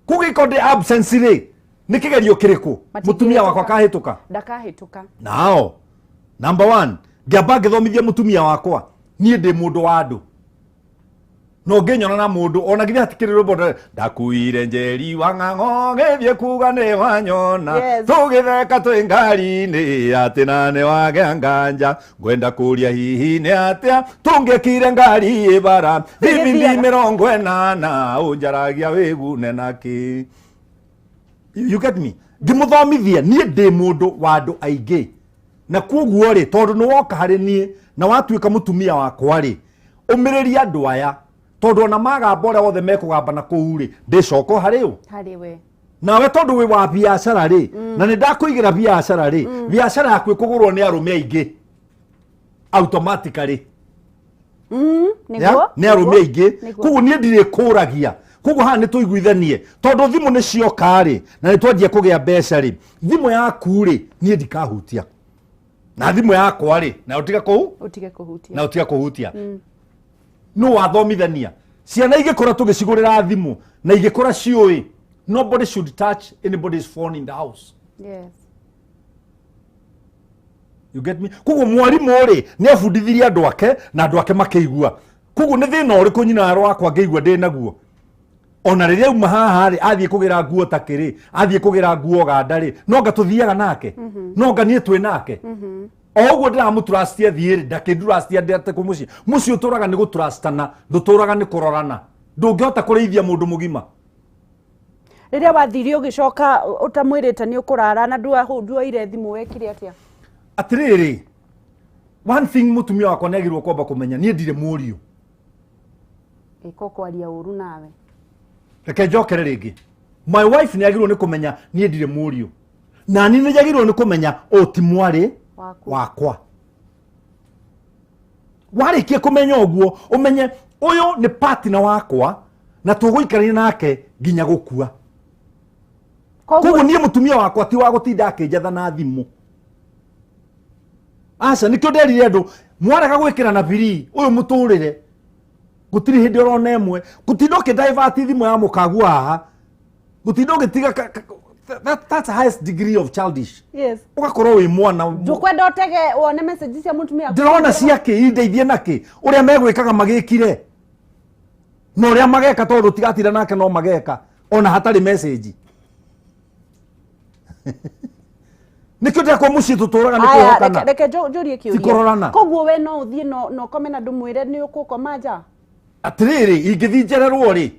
Koguo ĩkorwo ndĩ absence rĩ, nĩ kĩgerio kĩrĩkũ mũtumia wakwa akahĩtũka? Ndakahĩtũka. Nao number one, ngĩamba ngĩthomithia mũtumia wakwa, niĩ ndĩ mũndũ wa andũ, no ngĩnyona na mũndũ ona githĩ hatikĩrĩ rwĩmbo ndakuire njeri wa ng'ang'o ngĩthiĩ kuga nĩ wanyona. Tũgĩtheka twĩ ngari-inĩ atĩ na nĩ wagĩa nganja, ngwenda kũria hihi nĩ atĩa tũngĩkire ngari ĩbara thibindi Tũgĩthiaga. 80 ũnjaragia wĩgune nakĩ. You get me? Ngĩmũthomithia, niĩ ndĩ mũndũ wa andũ aingĩ, na koguo rĩ, tondũ nĩ woka harĩ niĩ na watuĩka mũtumia wakwa rĩ, ũmĩrĩria andũ aya, tondũ ona magamba ũrĩa wothe mekũgamba na kũu rĩ, ndĩcoka harĩ ũ? Harĩ we. Nawe tondũ wĩ wa biacara rĩ, na nĩ ndakũigĩra biacara rĩ, biacara yaku ĩkũgũrwo nĩ arũme aingĩ automatically. Nĩguo. Nĩ arũme aingĩ. Nĩguo. Koguo niĩ ndirĩ kũragia. Koguo haha nĩ tũiguithanie, tondũ thimũ nĩ cioka rĩ, na nĩ twanjia kũgĩa mbeca rĩ, thimũ yaku rĩ, niĩ ndikahutia. Na thimũ yakwa rĩ, na ũtiga kũu Ũtige kũhutia. Na ũtiga kũhutia. Nũ wathomithania ciana igĩkũra tũgĩcigũrĩra thimũ na igĩkũra ciũĩ nobody should touch anybody's phone in the house. You get me? Koguo mwarimũ rĩ, nĩ abundithirie andũ ake na andũ ake makĩigua. Koguo nĩ thĩna ũrĩkũ nyina wakwa ngĩigua ndĩ naguo? Ona rĩrĩa auma haha rĩ, athiĩ kũgĩra nguo ta kĩrĩ, athiĩ kũgĩra nguo ganda rĩ, no nga tũthiaga nake, no nga niĩ twĩ nake o ũguo ndĩramũtrustia thiĩ rĩ, ndakĩndurastia ndĩ kũ mũciĩ. Mũciĩ ũtũraga nĩ gũtrustana, ndũtũraga nĩ kũrorana. Ndũngĩhota kũrĩithia mũndũ mũgima. Rĩrĩa wathire ũgĩcoka ũtamwĩrĩte nĩ ũkũrara na nduoire thimũ, wekire atĩa? Atĩrĩrĩ, one thing mũtumia wakwa nĩ agĩrĩirwo kwamba kũmenya, niĩ ndirĩ mũriũ. Ĩko kwaria ũru nawe. Reke njokere rĩngĩ. My wife nĩ agĩrĩirwo nĩ kũmenya niĩ ndirĩ mũriũ, na niĩ nĩ njagĩrĩirwo nĩ kũmenya ũyũ ti mwarĩ waku. Wakwa. Warĩkia kũmenya ũguo, ũmenye ũyũ nĩ partner wakwa na tũgũikarania nake nginya gũkua. Koguo niĩ mũtumia wakwa ti wa gũtinda akĩnjatha na thimũ, aca. Nĩkĩo nderire andũ, mwarega gwĩkĩra na biri ũyũ mũtũrĩre, gũtirĩ hĩndĩ orona ĩmwe gũtinda ũkĩdivert thimũ ya mũkagua haha, gũtinda ũgĩtiga that's the highest degree of childish. Ũgakorwo wĩ mwana. Ndũkwenda ũtege wone message cia mũtumia. Ndĩrona ciake indeithie nakĩ? Ũrĩa megwĩkaga magĩkire na ũrĩa mageka, tondũ tigatinda nake no mageka ona hatarĩ message. Nĩkĩo ndĩrakwo mũciĩ tũtũraga nĩ Aya, kwĩhokana. Reke njũrie Ti kũrorana. kĩũria. Koguo we no ũthiĩ no ũkome na ndũmwĩre nĩ ũkũkoma nja? Atĩrĩrĩ, ingĩthiĩ njererwo rĩ,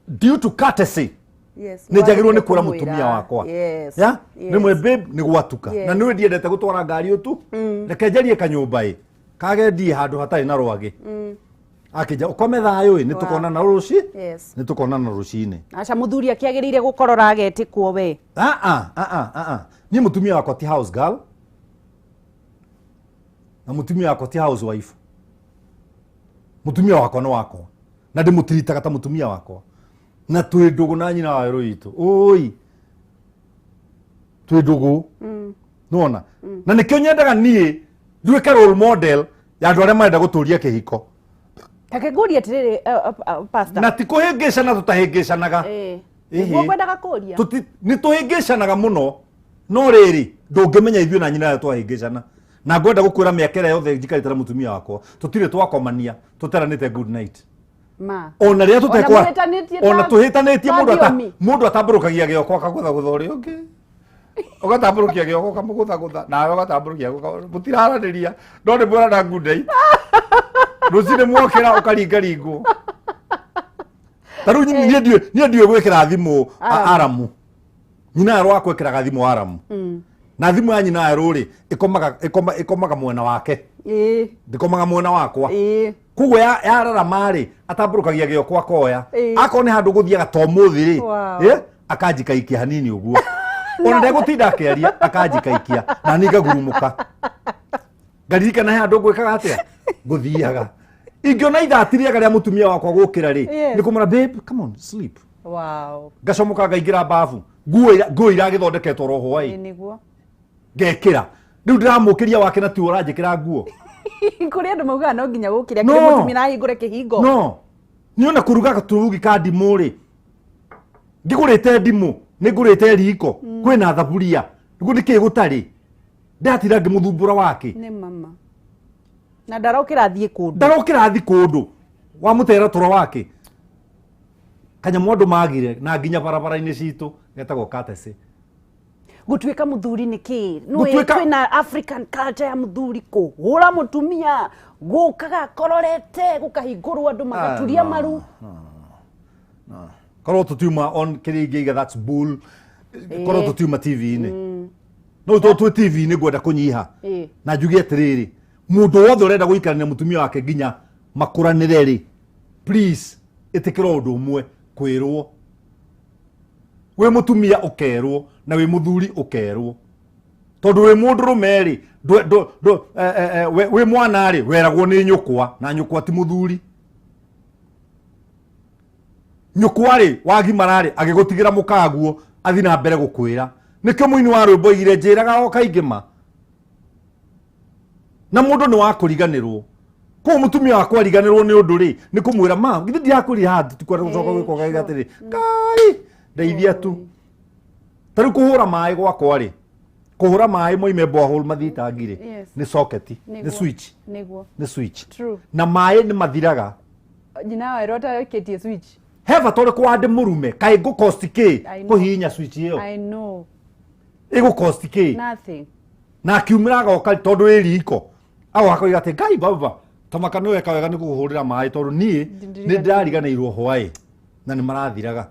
due to courtesy, nĩ njagĩrĩirwo nĩ kwĩra mũtumia wakwa. Ya rĩmwe, babe, nĩ gwatuka na nĩ ndiendete gũtwara ngari ũtu, reke njarie kanyũmba ĩ kagendie handũ hatarĩ na rwagĩ. Akĩnja ũkome thayũ ĩ, nĩ tũkonana rũci. Nĩ tũkonana rũcinĩ. Aca, mũthuri akĩagĩrĩire gũkorora agetĩkwo we. Ah, ah, ah, ah, ah, ah. Niĩ mũtumia wakwa ti house girl na mũtumia wakwa ti house wife. Mũtumia wakwa nĩ wakwa na ndĩmũtiritaga ta mũtumia wakwa, na twĩ ndũgũ na nyina wa werũ witũ ũi, twĩ ndũgũ nona, na nĩkĩo nyendaga niĩ nduĩke role model ya andũ arĩa marenda gũtũria kĩhiko. Take ngũrie atĩrĩrĩ, pastor. Na ti kũhĩngĩcana, tũtahĩngĩcanaga. Ĩhĩ. Nĩguo ngwendaga kũria. Nĩ tũhĩngĩcanaga mũno, no rĩrĩ, ndũngĩmenya ithuĩ na nyina yayo twahĩngĩcana. Na ngwenda gũkwĩra, mĩaka ĩrĩa yothe njikarĩte na mũtumia wakwa, tũtirĩ twakomania tũteranĩte good night. Ma. Ona rĩrĩa tũtekwa Ona mũhĩtanĩtie ona tũhĩtanĩtie, ta mũndũ thiomi. Mũndũ atambũrũkagia gĩoko akagũthagũtha ũrĩa ũngĩ, ũgatambũrũkia gĩoko ũkamũgũthagũtha, nawe ũgatambũrũkia guoko. Mũtiraranĩria, no nĩ mwerana good night. Rũcinĩ mwokĩra ũkaringaringwo. Ta rĩu niĩ ndiũĩ gwĩkĩra thimũ aramu. Nyina ya rwakwa ĩkĩraga thimũ aramu, na thimũ ya nyina ya rũrĩ ĩkomaga mwena wake, ndĩkomaga mwena wakwa. Koguo yararama rĩ, atambũrũkagia gĩoko akoya. Akorwo nĩ handũ gũthiaga ta ũmũthĩ rĩ, akanjikaikia hanini ũguo, ona ndegũtinda akĩaria, akanjikaikia na niĩ ngagurumũka, ngaririkana he handũ ngwĩkaga atĩa, ngũthiaga. Ingĩona ithati rĩega rĩa mũtumia wakwa gũkĩra rĩ, nĩ kũmwĩra, "Babe, come on, sleep." Ngacomoka ngaingĩra babu, nguo iragĩthondeketwo ro hwaĩ. Nĩguo. Ngekĩra. Rĩu ndĩramũkĩria wake na tiwe ũranjĩkĩra nguo. Kũrĩ andũ maugaga no nginya gũkĩre No. kĩrĩ mũtumia ahingũre kĩhingo. No niĩ ona kũruga gatũrugi ka ndimũ rĩ, ngĩgũrĩte ndimũ, nĩ ngũrĩte riko, kwĩna thaburia, nĩguo nĩkĩ gũtarĩ ndatinda ngĩmũthumbũra wake? Nĩ mama na ndarokĩra athiĩ kũndũ. Ndarokĩra thi kũndũ, wamũtera toro wake. Kanyamũ andũ magire na nginya barabara-inĩ citũ getagwo courtesy. Gũtuĩka mũthuri nĩ kĩ? Twĩna African culture ya mũthuri kũhũra mũtumia, gũkaga kororete, gũkahingũrwo, andũ magaturia no, maru. Korwo tũtiuma on kĩrĩa ingĩiga, that's bull. Korwo tũtiuma TV-inĩ, no tondũ twĩ TV-inĩ, ngwenda kũnyiha na njuge atĩrĩrĩ, mũndũ wothe ũrenda gũikarania mũtumia wake nginya makũranĩre rĩ, please ĩtĩkĩra ũndũ ũmwe, kwĩrwo. Wĩ mũtumia ũkerwo na wĩ mũthuri ũkerwo, tondũ wĩ mũndũrũme rĩ, wĩ mwana rĩ, weragwo nĩ nyũkwa, na nyũkwa ti mũthuri. Nyũkwa rĩ, wagimara rĩ, agĩgũtigĩra mũkaguo athi na mbere gũkwĩra. Nĩkĩo mũini wa rwĩmbo oigire, njĩraga o kaingĩ ma. Na mũndũ nĩ wa kũriganĩrwo. Koguo mũtumia wakwa ariganĩrwo nĩ ũndũ rĩ, nĩ kũmwĩra ma, githĩ ndirakwĩrire haha tutikwenda gũcoka gwĩka ũgaiga atĩrĩ, Ngai, ndeithia tu. Ta rĩu kũhũra maĩ gwakwa rĩ, kũhũra maĩ moime borehole mathiĩ itangi rĩ, nĩ socket, nĩ switch. Nĩ switch. Na maĩ nĩ mathiraga. Nyina wa ĩrota ĩkĩtie switch. He bata ũrĩkũ wa ndĩ mũrume, kaĩ ngũ cost kĩ kũhihinya switch ĩyo? I know. Ĩgũ cost kĩ? Nothing. Na akiumĩra agoka tondũ ĩ riko. Agoka akoiga atĩ Ngai baba, tamaka nĩ weka wega nĩ gũkũhũrĩra maĩ tondũ niĩ nĩ ndĩrariganĩirwo hwaĩ na nĩ marathiraga.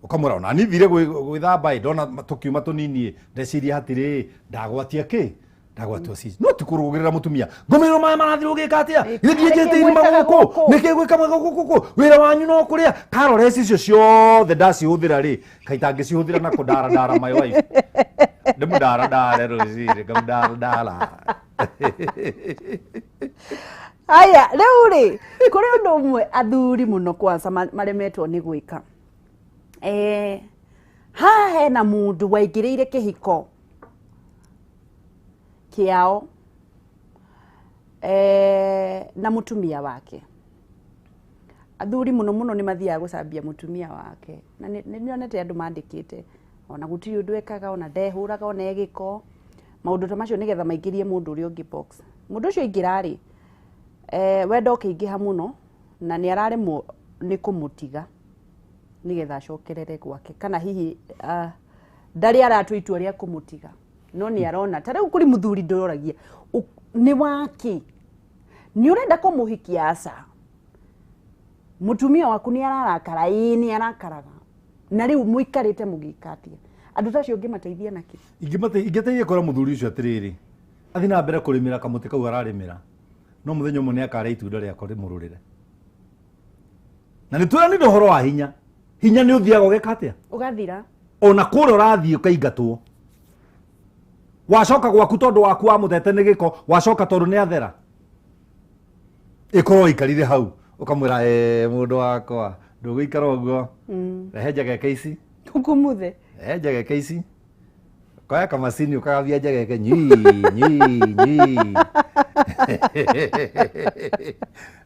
Ũkamwĩra ona niĩ thire gwĩthamba ĩ, ndona tũkiuma tũnini ĩ, ndeciria hatirĩ, ndagwatia kĩ? Ndagwatia switch. No ti kũrũgĩrĩra mũtumia. Ngũmĩrwo maĩ marathira ũgĩka atĩa? Githĩ ndienjete irima gũkũ? Nĩkĩ gwĩka gũkũ? Wĩra wanyu no kũrĩa. Calories icio ciothe ndacihũthĩra rĩ, kaĩ itangĩcihũthĩra na kũndara ndara my wife. Ndĩmũndara ndare rũcinĩ, ngamũndara ndara. Aya, rĩu rĩ, kũrĩ ũndũ ũmwe athuri mũno kwanza maremetwo nĩ gwĩka. Haha hena mũndũ waingĩrĩire kĩhiko kĩao na mũtumia wake. Athuri mũno mũno nĩ mathiaga gũcambia mũtumia wake. Na nĩ nyonete andũ mandĩkĩte, ona gũtirĩ ũndũ ekaga, ona ndehũraga, ona egĩko. Maũndũ ta macio nĩgetha maingĩrie mũndũ ũrĩa ũngĩ box. Mũndũ ũcio aingĩra rĩ, wendo ũkĩingĩha mũno, na nĩ araremwo nĩ kũmũtiga nĩgetha acokerere gwake. Kana hihi ndarĩ aratua itua rĩa kũmũtiga, no nĩ arona. Ta rĩu kũrĩ mũthuri ndĩroragia, nĩ waki? Nĩ ũrenda kũmũhikia aca? Mũtumia waku nĩ ararakara, ĩĩ nĩ arakaraga. Na rĩu mũikarĩte mũgĩka atĩa? Andũ ta acio ũngĩmateithia nakĩ? Ingĩteithia kwĩra mũthuri ũcio atĩrĩrĩ, athiĩ na mbere kũrĩmĩra kamũtĩ kau ararĩmĩra, no mũthenya ũmwe nĩ akarĩa itunda rĩako rĩmũrũrĩre. Na nĩ twĩranire ũhoro wa hinya. Hinya nĩ ũthiaga ũgeka atĩa? Ũgathira. Ona kũrĩa ũrathiĩ ũkaingatwo. Wacoka gwaku tondũ waku wamũtete nĩ gĩko, wacoka tondũ nĩ athera. Ĩkorwo ũikarire hau, ũkamwĩra, mũndũ wakwa, ndũgũikara ũguo. Rehe njegeke ici. Ũkumuthe. Rehe njegeke ici. Koya kamacini ũkagambia njegeke, nyi, nyi, nyi.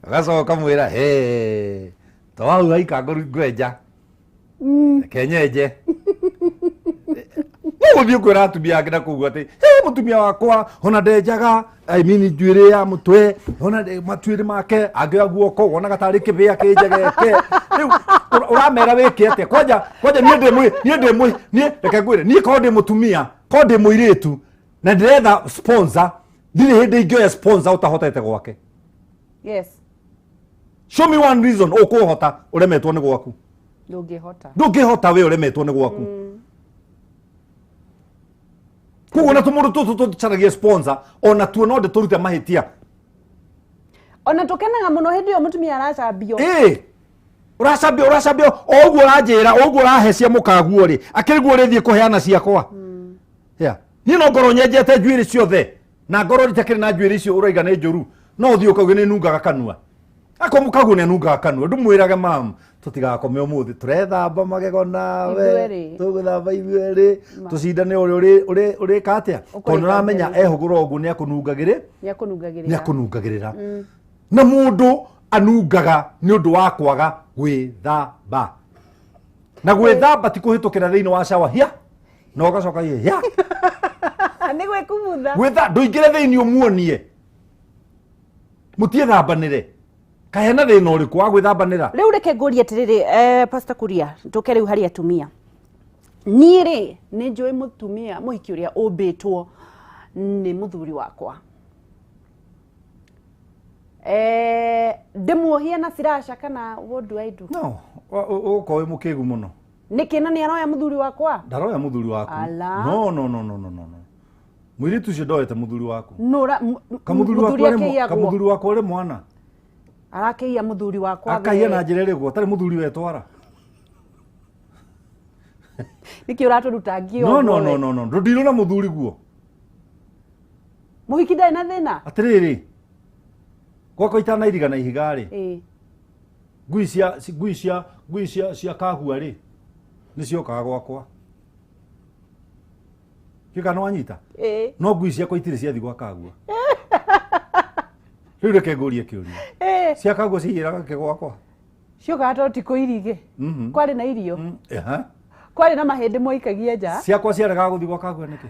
Ũgacoka ũkamwĩra, he, to hau haika ngwenja. Kenyenje. Ũgũthiĩ kwĩra atumia angĩ na kũu atĩ, he, mũtumia wakwa, ona ndenjaga, I mean njuĩrĩ ya mũtwe, ona matuĩrĩ make, angĩoya guoko, wonaga tarĩ kĩbĩa kĩnjegeke. Rĩu, ũramera wĩke atĩa? Kwanja, kwanja niĩ ndĩ mwĩ, niĩ ndĩ mwĩ, niĩ, reke ngwĩre, niĩ korwo ndĩ mũtumia, korwo ndĩ mũirĩtu, na ndĩretha sponsor, ndirĩ hĩndĩ ingĩoya sponsor ũtahotete gwake. Yes. Show me one reason ũkũhota ũremetwo nĩ gwaku. Ndũngĩhota. Ndũngĩhota we ũremetwo nĩ gwaku. Koguo na tũmũndũ tũtũ tũcaragia sponsor, ona tuo no ndĩtũrute mahĩtia. Ona tũkenaga mũno hĩndĩ ĩyo mũtumia aracambio. Ĩĩ. Ũracambio, ũracambio, o ũguo ũranjĩra, o ũguo ũrahecia mũkaguo rĩ, akĩrĩ guo ũrĩthiĩ kũheana ciakwa. Yeah. Niĩ no ngorwo nyenjete njuĩrĩ ciothe, na ngorwo itakĩrĩ na njuĩrĩ icio ũraiga nĩ njũru, no ũthiĩ ũkauge nĩ nungaga kanua. Akorwo mũkaguo nĩ anungaga kanua, ndũmwĩrage mam, tũtigakome ũmũthĩ, tũrethamba magego nawe, Ithuerĩ. tũgũthamba ithuerĩ, tũcindane ũrĩa ũrĩka atĩa? Ũkũrĩka Tondũ nĩũramenya mbere. ehũgũra ũguo nĩakũnungagĩrĩ? Nĩakũnungagĩrĩra. Nĩakũnungagĩrĩra. Na mũndũ anungaga nĩ ũndũ wa kwaga gwĩthamba. Na gwĩthamba ti kũhĩtũkĩra thĩinĩ wa shower, hia, na ũgacoka hia, hia. Nĩ gwĩkumutha. Gwĩtha, ndũingĩre thĩinĩ ũmuonie. Mũtiĩthambanĩre. Kaĩ hena thĩna ũrĩkũ wa gwĩthambanĩra? Rĩu reke ngũrie atĩrĩrĩ, Pastor Kuria, tũke rĩu harĩ atumia. Niĩ rĩ, nĩ njũĩ mũtumia mũhiki ũrĩa ũmbĩtwo nĩ mũthuri wakwa. Ndĩmuohie na sirasha kana what do I do? No, ũgũkorwo wĩ mũkĩgu mũno. Nĩkĩ na nĩ aroya mũthuri wakwa? Ndaroya mũthuri waku. Ala. No, no, no, no, no, no, no. Mũirĩtu ũcio ndoete mũthuri waku. Nũra, Kamũthuri wakwa mũthuri rĩ akĩiyagwo. kamũthuri wakwa rĩ mwana. Arakĩiya mũthuri wakwa Akaiya we. na njĩra ĩrĩkũ? Atarĩ mũthuri wetwara. Nĩkĩ ũratũruta ngio No, no, ũguo no, we? no, no. Ndũndirwo na mũthuri guo. Mũhiki ndarĩ na thĩna? Atĩrĩrĩ, gwakwa itanairiga na ihiga rĩ. Ngui cia, ngui cia, ngui cia, cia kahua rĩ, nĩciokaga gwakwa. Kĩka nĩ wanyita? No ngui ciakwa itirĩ ciathi gwa kahua. Rĩu reke ngũrie kĩũria. Eh. Cia Kangũ ciyĩraga kĩ gwakwa? Ciokaga to ti kũirige. Kwarĩ na irio. Ehe. Kwarĩ na mahĩndĩ mwaikagia nja. Ciakwa ciaregaga gũthiĩ gwa Kangũ nĩkĩ?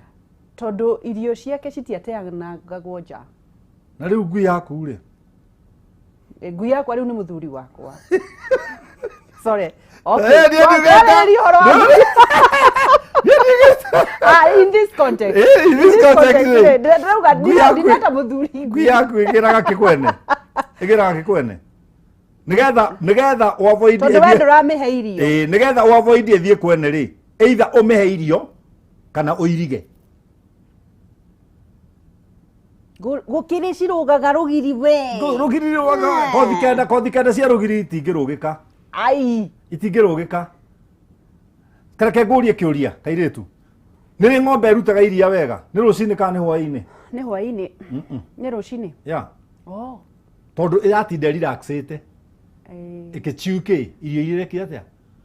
Tondũ irio ciake citiateanangagwo nja. Na rĩu ngui yaku rĩ? Ngui yakwa rĩu nĩ mũthuri wakwa. Sorry. Okay. Eh, niĩ ndiugĩte. Twarĩrĩria ũhoro wa ngui. Niĩ ndiugĩte. Ah, in this context. Eh, in this context, rĩ, ndĩrauga Ngui yaku- ndineta mũthuri Ngui yaku ĩgĩraga kĩ kwene? Ĩgĩraga kĩ kwene? Nĩgetha ũavoid Tondũ we ndũramĩhe irio. Ĩĩ, nĩgetha ũavoid ĩthiĩ kwene rĩ, either ũmĩhe irio kana ũirige. Gũkĩrĩ cirũgaga rũgiri we. Rũgiri rũgaga kothi kenda cia rũgiri itingĩrũgĩka. Ai. Itingĩrũgĩka. Kareke ngũrie kĩũria kairĩtu, nĩ rĩ ng'ombe ĩrutaga iria wega, nĩ rũcinĩ kana nĩ hwaĩ-inĩ? Nĩ hwaĩ-inĩ. Nĩ rũcinĩ. Ya. Oh. Tondũ ĩratinda ĩrelaxĩte Eh. ĩkĩchiu kĩ irio iria atĩa.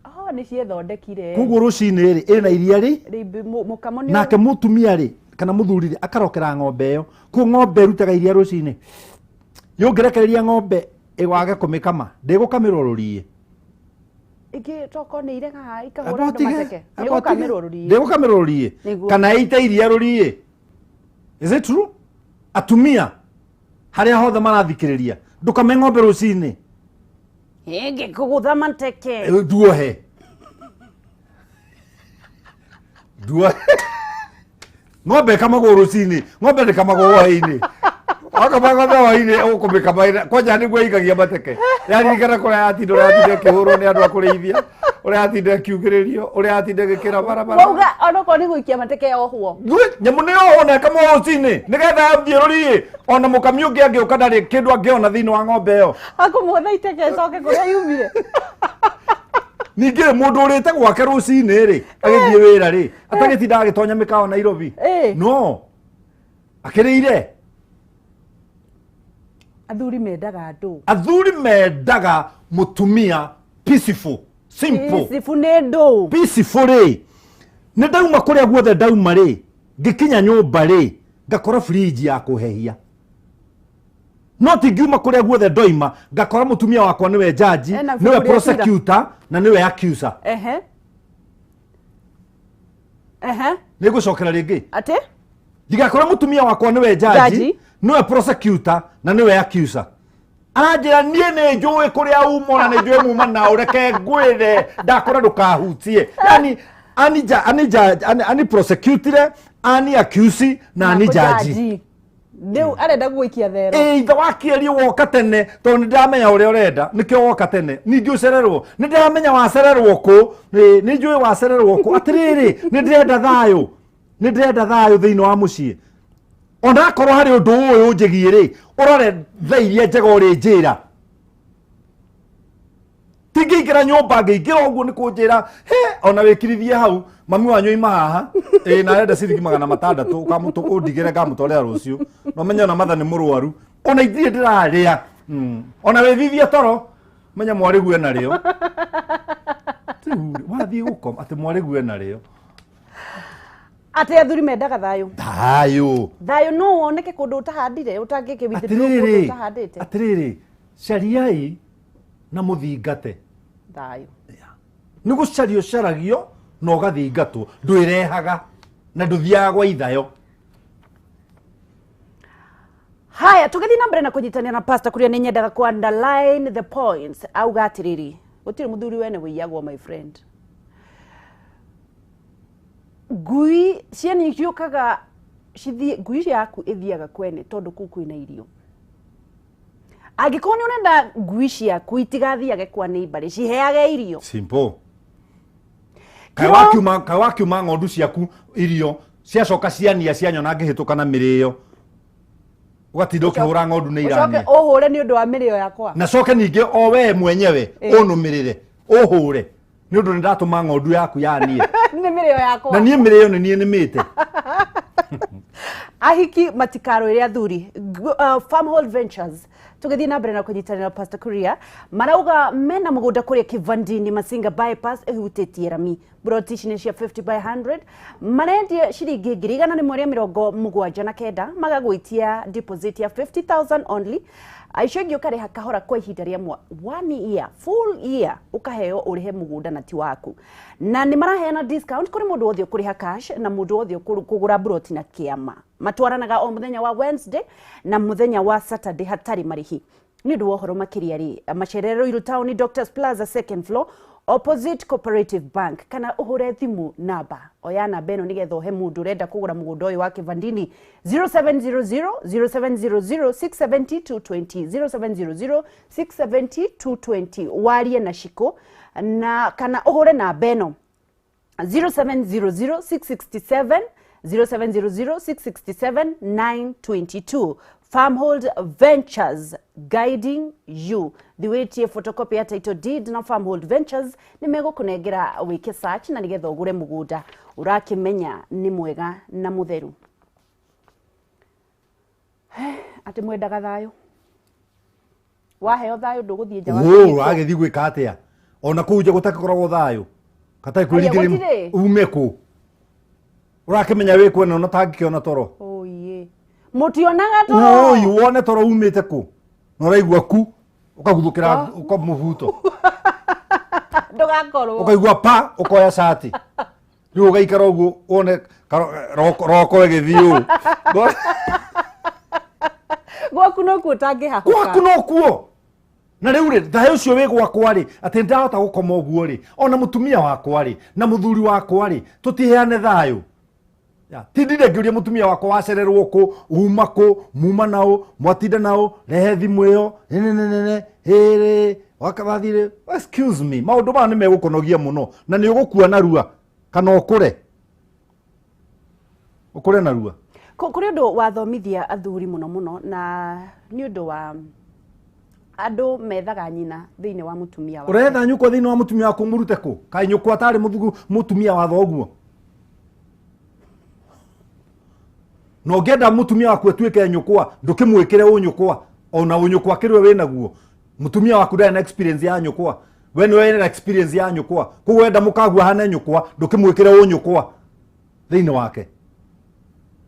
Oh, nĩ ciethondekire. Koguo rũcinĩ rĩ ĩna iria rĩ Rĩu mũkamo nĩ nake mũtumia rĩ kana mũthuri rĩ akarokera ng'ombe ĩyo. Koguo ng'ombe ĩrutaga iria rũcinĩ. Yũngĩrekereria ng'ombe ĩwage kũmĩkama, ndĩgũkamĩrwo rũriĩ. Ingĩ toko nĩ iregaga ikahũra andũ mateke. Nĩ gũkamĩrwo rũriĩ. Ndĩgũkamĩrwo rũriĩ. Nĩguo. Kana ĩite iria rũriĩ. Is it true? Atumia harĩa hothe marathikĩrĩria, ndũkame ng'ombe rũcinĩ. Ĩngĩ kũgũtha mateke. Nduohe, nduohe. Ng'ombe ĩkamagwo rũcinĩ, ng'ombe ndĩkamagwo hwaĩ-inĩ. Wakama ng'ombe hwaĩ-inĩ ũkũmĩkama kwanja nĩguo ĩikagia mateke. Yaririkana kũrĩa yatinda, ũrĩa yatinda ĩkĩhũrwo nĩ andũ a kũrĩithia, ũrĩa yatinda ĩkiugĩrĩrio, ũrĩa yatinda ĩgĩkĩra barabara. Wauga onokorwo nĩ gũikia mateke yohwo. Nyamũ nĩ yohwo na ĩkamwo rũcinĩ nĩgetha yathiĩ rũriĩ, ona mũkami ũngĩ angĩũka ndarĩ kĩndũ angĩona thĩinĩ wa ng'ombe ĩyo. Akũmũtha iteke ĩcoke kũrĩa yumire. Ningĩ rĩ, mũndũ ũrĩte gwake rũcinĩ rĩ agĩthiĩ wĩra rĩ atagĩtinda agĩtonya mĩkawa Nairobi, no akĩrĩire. Athuri mendaga andũ. Athuri mendaga mũtumia peaceful, simple. Peaceful nĩ ndũ. Peaceful rĩ, nĩ ndauma kũrĩa guothe ndauma rĩ, ngĩkinya nyũmba rĩ ngakora fridge ya kũhehia, no tingiuma kũrĩa guothe ndoima ngakora mũtumia wakwa nĩwe jaji, Ena nĩwe ibuku rĩa cira. prosecutor na nĩwe accuser. Ehe. Ehe. Nĩ ngũcokera rĩngĩ. Atĩ? Ndigakora mũtumia wakwa nĩwe jaji, Jaji. nĩwe prosecutor na nĩwe accuser. Aranjĩra niĩ nĩ njũĩ kũrĩa uma na nĩ njũĩ muma na ũreke ngwĩre ndakora ndũkahutie. Yani ani ja, ani ja, ani prosecutire, ani accuse na ani jaji. Rĩu arenda gũgũikia thero. Ĩ ithe wa kĩerio woka tene tondũ nĩ ndĩramenya ũrĩa ũrenda, nĩkĩo woka tene. Ningĩ ũcererwo, nĩ ndĩramenya wacererwo kũ. Ĩ, nĩ njũĩ wacererwo kũ. Atĩrĩrĩ, nĩ ndĩrenda thayũ, nĩ ndĩrenda thayũ thĩinĩ wa mũciĩ. Onakorwo harĩ ũndũ ũyũ ũnjĩgiĩ rĩ, ũrore thaa iria njega ũrĩ njĩra. Tingĩingĩra nyũmba, ngĩingĩra ũguo nĩ kũnjĩra he ona wĩkirithie hau mami wanyu oima haha ĩ na arenda ciringi 600 ũkamũtũ ũndigĩre ngamũtwarĩra rũciũ, na ũmenye ona matha nĩ mũrwaru, ona ithiĩ ndĩrarĩa. Ona wĩthithie toro menya mwarĩgu ena rĩo. Rĩu wathiĩ gũkoma atĩ mwarĩgu ena rĩo. Atĩ athuri mendaga thayũ. Thayũ. Thayũ no woneke kũndũ ũtahandire, ũtangĩkĩ withdraw kũndũ Atĩrĩrĩ, ũtahandĩte. Atĩrĩrĩ, cariai na mũthingate thayũ. Nĩ gũcario ũcaragio na ũgathingatwo, ndwĩrehaga na ndũthiaga gwa ithayo. Haya, tũgĩthiĩ na mbere na kũnyitanĩra na pastor kuria, nĩ nyendaga ku underline the points. Auga atĩrĩrĩ, gũtirĩ mũthuri wene wĩiyagwo, my friend. Ngui cieni ciũkaga cithiĩ, ngui yaku ĩthiaga kwene tondũ kũu kwĩna irio. Angĩkorwo nĩ ũrenda ngui ciaku itigathiage kwa neighbor rĩ, ciheage irio. Simple. Kaĩ wakiuma ng'ondu ciaku irio ciacoka ciania cianyona ngĩhĩtũka na mĩrĩo, ũgatinda ũkĩhũra ng'ondu nĩ Ũcoke irania. ũhũre nĩ ũndũ wa mĩrĩo yakwa. Na coke ningĩ o we mwenyewe ũnũmĩrĩre ũhũre nĩ ũndũ nĩ ndatũma ng'ondu yaku yanie. Nĩ mĩrĩo yakwa. Na niĩ mĩrĩo nĩ niĩ nĩmĩte. Ahiki matikarũĩre athuri. Farmhold Ventures, tũgĩthiĩ na mbere na kũnyitanĩra Pastor Kuria, marauga mena mũgũnda kũrĩa Kivandini, Masinga bypass, ĩhutĩtie rami. Broti ici nĩ cia 50 by 100, marendia ciringi 179,000, magagwĩtia deposit ya 50,000 only. Icio ingĩ ũkarĩha kahora kwa ihinda rĩa 1 year, full year, ũkaheo ũrĩhe mũgũnda na ti waku. Na nĩ maraheana discount kũrĩ mũndũ wothe ũkũrĩha cash na mũndũ wothe ũkũgũra mburoti na kĩama. Matwaranaga o mũthenya wa Wednesday na mũthenya wa Saturday hatarĩ marĩhi. Nĩ ũndũ wa ũhoro makĩria rĩ, macerere Ruiru Town, Doctors Plaza, second floor, opposite Cooperative Bank, kana ũhũre thimũ namba, oya namba ĩno nĩgetha ũhe mũndũ ũrenda kũgũra mũgũnda ũyũ wa Kĩvandini, 0700 0700 670 220, 0700 670 220, warie na Shiko, na kana ũhũre namba ĩno 0700 667 0700 667 922. Farmhold Ventures, guiding you. Thiwĩtie photocopy ya title deed na Farmhold Ventures nĩ megũkũnengera wĩke search na nĩgetha ũgũre mũgũnda ũrakĩmenya nĩ mwega na mũtheru. Atĩ mwendaga thayũ, waheo thayũ ndũgũthiĩ nja wa Ũ, ũragĩthiĩ gwĩka atĩa ona kũu nja gũtakĩkoragwo thayũ katarĩ Haya, kwĩringĩrĩria? Gũtirĩ. Ume kũ ũrakĩmenya wĩ kwene ona tangĩkĩona toro? Oye, mũtionaga toro? Ũi, wone toro umĩte kũ na ũraigua ku ũkaguthũkĩra ũkamũbuto. Ndũgakorwo. Ũkaigua pa ũkoya cati, rĩu ũgaikara ũguo wone roko ĩgĩthiĩ ũũ. Gwaku nokuo ũtangĩhahũka. Gwaku no kuo. Na rĩu rĩ, thayũ ũcio wĩ gwakwa rĩ, atĩ ndahota gũkoma ũguo rĩ, ona mũtumia wakwa rĩ na mũthuri wakwa rĩ, tũtiheane thayũ. Ya, ti ndinde ngĩũria mũtumia wakwa wacererwo kũ, uma kũ, muma naũ, mwatinda naũ, rehe thimũ ĩyo nenenene hĩrĩ wakathire. Excuse me, maũndũ maya nĩ megũkũnogia mũno na nĩ ũgũkua narua kana ũkũre ũkũre narua. Kũrĩ ũndũ wathomithia athuri mũno mũno, na nĩ ũndũ wa andũ methaga nyina thĩinĩ wa mũtumia wake. Ũretha nyũkwa thĩinĩ wa mũtumia waku, mũrute kũ? Kaĩ nyũkwa atarĩ mũthugu mũtumia wa thoguo? Na ũngĩenda mũtumia waku atuĩke nyũkwa, ndũkĩmwĩkĩre ũnyũkwa ona ũnyũkwa kĩrĩwe wĩnaguo. Mũtumia waku ndarĩ na experience ya nyũkwa, we nĩwe wĩna experience ya nyũkwa. Koguo wenda mũkagua hane nyũkwa, ndũkĩmwĩkĩre ũnyũkwa thĩinĩ wake.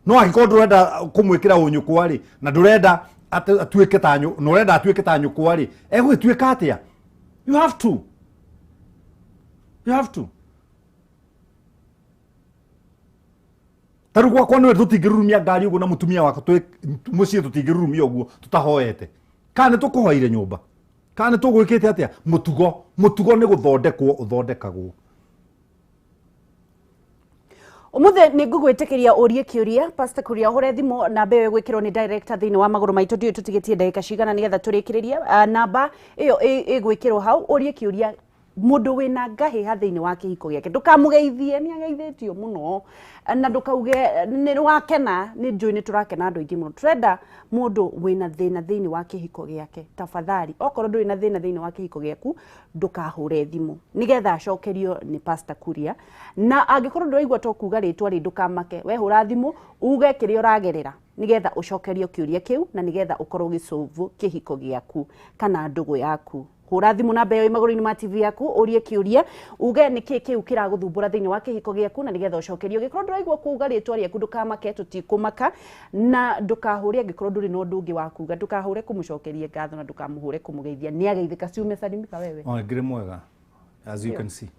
No angĩkorwo ndũrenda kũmwĩkĩra ũnyũkwa rĩ, na ndũrenda atuĩke ta na ũrenda atuĩke ta nyũkwa rĩ, egũgĩtuĩka atĩa? You have to, you have to. Ta rĩu gwakwa nĩwe tũtingĩrurumia ngari ũguo na mũtumia wakwa twĩ mũciĩ, tũtingĩrurumia ũguo tũtahoete kana nĩ tũkũhoire nyũmba kana nĩ tũgwĩkĩte atĩa. Mũtugo nĩ gũthondekwo ũthondekagwo. Umuthi nĩ ngũgwĩtĩkĩria ũrie kĩũria Pastor Kuria, ũhũre thimũ namba ĩyo ĩgwĩkĩrwo nĩ director thĩinĩ wa magũrũ maitũ. Ndiũĩ tũtigĩtie ndagĩka cigana nĩgetha tũrĩkĩrĩrie. Namba ĩyo ĩgwĩkĩrwo hau, ũrie kĩũria mũndũ wĩna ngahĩha thĩinĩ wa kĩhiko gĩake. Ndũkamũgeithie, nĩ ageithĩtio mũno, na ndũkauge nĩ wakena, nĩ njũĩ nĩ tũrakena andũ aingĩ mũno. Tũrenda mũndũ wĩna thĩna thĩinĩ wa kĩhiko gĩake. Tafadhali, okorwo ndũrĩ na thĩna thĩinĩ wa kĩhiko gĩaku, ndũkahũre thimũ nĩgetha acokerio nĩ Pastor Kuria. Na angĩkorwo ndũraigua to kuga rĩtwa rĩ, ndũkamake, wehũra thimũ uge kĩrĩa ũragerera nĩgetha ũcokerio kĩũria kĩu na nĩgetha ũkorwo ũgĩsolve kĩhiko gĩaku kana ndũgũ yaku. Hũra thimũ namba ĩyo ĩ magũrũ-inĩ ma TV yaku, ũrie kĩũria, uge nĩ kĩĩ kĩu kĩragũthumbũra thĩinĩ wa kĩhiko gĩaku na nĩgetha ũcokerio. Ũngĩkorwo ndũraigua kuga rĩtwa rĩaku, ndũkamake, tũtikũmaka. Na ndũkahũre angĩkorwo ndũrĩ na ũndũ ũngĩ wa kuga, ndũkahũre kũmũcokeria ngatho na ndũkamũhũre kũmũgeithia, nĩ ageithĩka. Si umesalimika wewe? Oh, ngĩrĩ mwega, as you can see.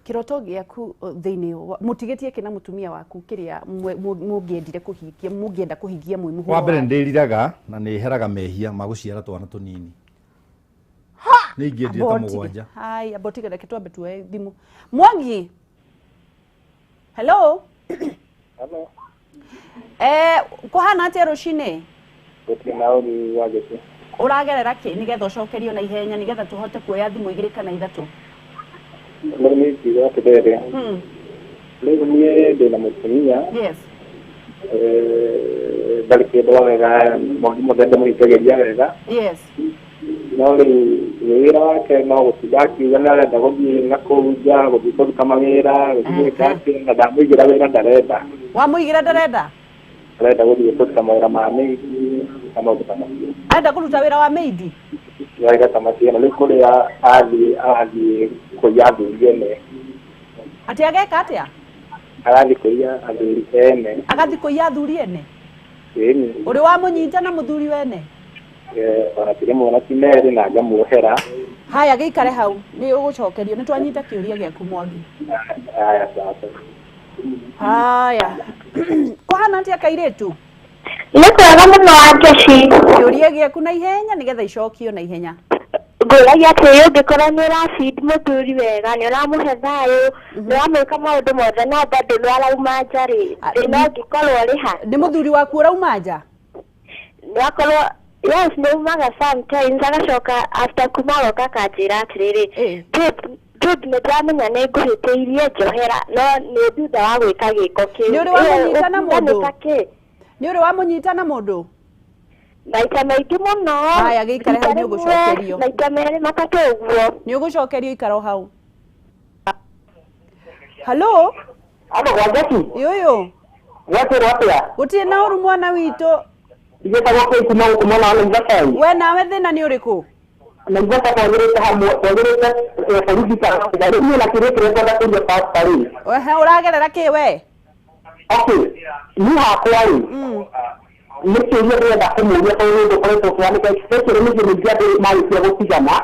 Kĩroto gĩaku thĩinĩ mũtigĩtie kĩ na mũtumia waku kĩrĩa mũngĩendire kũhingia, mũngĩenda kũhingia mwĩ mũhuro? Wa mbere, nĩ ndĩriraga na nĩ heraga mehia ma gũciara twana tũnini. Nĩ ingĩendire ta 7. Hai, amba ũtige, reke twambe tuoe thimũ. Mwangi, hello. Hello. Kũhana atĩa rũcinĩ? Gũtirĩ na ũru wa gĩtĩ. Ũragerera kĩ nĩgetha ũcokerio na ihenya nĩgetha tũhote kuoya thimũ igĩrĩ kana ithatũ? Rĩu nĩ ingiuga atĩrĩrĩ, rĩu niĩ ndĩna mũtumia. Ndarĩ kĩndũ wega, maũndũ mothe ndĩmũhingagĩria wega. No rĩu wĩra wake no gũtinda akiuga nĩ arenda gũthiĩ na kũu nja, gũthiĩ kũruta mawĩra, gũthiĩ gwĩka atĩa, na ndamũigĩra wĩra ndarenda. Wamũigĩra ndarenda? Arenda gũthiĩ kũruta mawĩra ma mĩigi na maũndũ ta macio. Arenda kũruta wĩra wa maidi? Wega ta macio. Na rĩu kũrĩa athiĩ, arathiĩ kũiya athuri ene. Atĩ ageka atĩa? Arathiĩ kũiya athuri ene. Agathiĩ kũiya athuri ene? Ĩni. Ũrĩ wamũnyita na mũthuri wene? Ona ti rĩmwe na ti merĩ na ngamuohera. Haya, gĩikare hau, nĩ ũgũcokerio. Nĩ twanyita kĩũria gĩaku, Mwangi. Haya, sasa. Haya, kũhana atĩa, kairĩtu? Nĩ kwega mũno, Wanjeci. Kĩũria gĩaku na ihenya nĩgetha icokio na ihenya. Ngũragia atĩrĩ, ũngĩkorwo nĩ ũrabindi mũthuri wega, nĩ ũramũhe thayũ, nĩ ũramwĩka maũndũ mothe, no bado nĩ arauma nja rĩ, Ah, thĩna ũngĩkorwo ũrĩ ha? Nĩ mũthuri waku ũrauma nja? Nĩ akorwo, yes, nĩ umaga sometimes, agacoka after kuma agoka akanjĩra atĩrĩrĩ, "Babe, babe, nĩ ndĩramenya nĩ ngũhĩtĩirie, njohera," no nĩ thutha wa gwĩka gĩko kĩu. Nĩ ũrĩ wamũnyita na Ĩyo mũndũ? ũkiuga nĩ ta kĩ? Nĩ ũrĩ wamũnyita na mũndũ? Maita maingĩ mũno. Haya, gĩikare hau, Rita nĩ ũgũcokerio. rĩmwe, maita merĩ, matatũ ũguo. Nĩ ũgũcokerio, ikara o hau. Halo. Alo, Wanjeci. Yũyũ. Gwatĩrwo atĩa? Gũtirĩ na ũru, mwana witũ. Njĩtagwo Kate no gũkũ mwena wa Naivasha. We nawe thĩna nĩ ũrĩkũ? Naivasha twagĩrĩte hamwe, twagĩrĩte borithi ta rĩu. Niĩ na kĩrĩa kĩrĩa ngwenda kũria pastor rĩ. Ehe, ũragerera kĩ we? Okay, niĩ hakwa rĩ, nĩ kĩũria ndĩrenda kũmũria tondũ nĩ ũndũ ũkoretwo ũkĩhanĩka, especially mĩciĩ mĩingĩ andũ marĩkia gũtigana.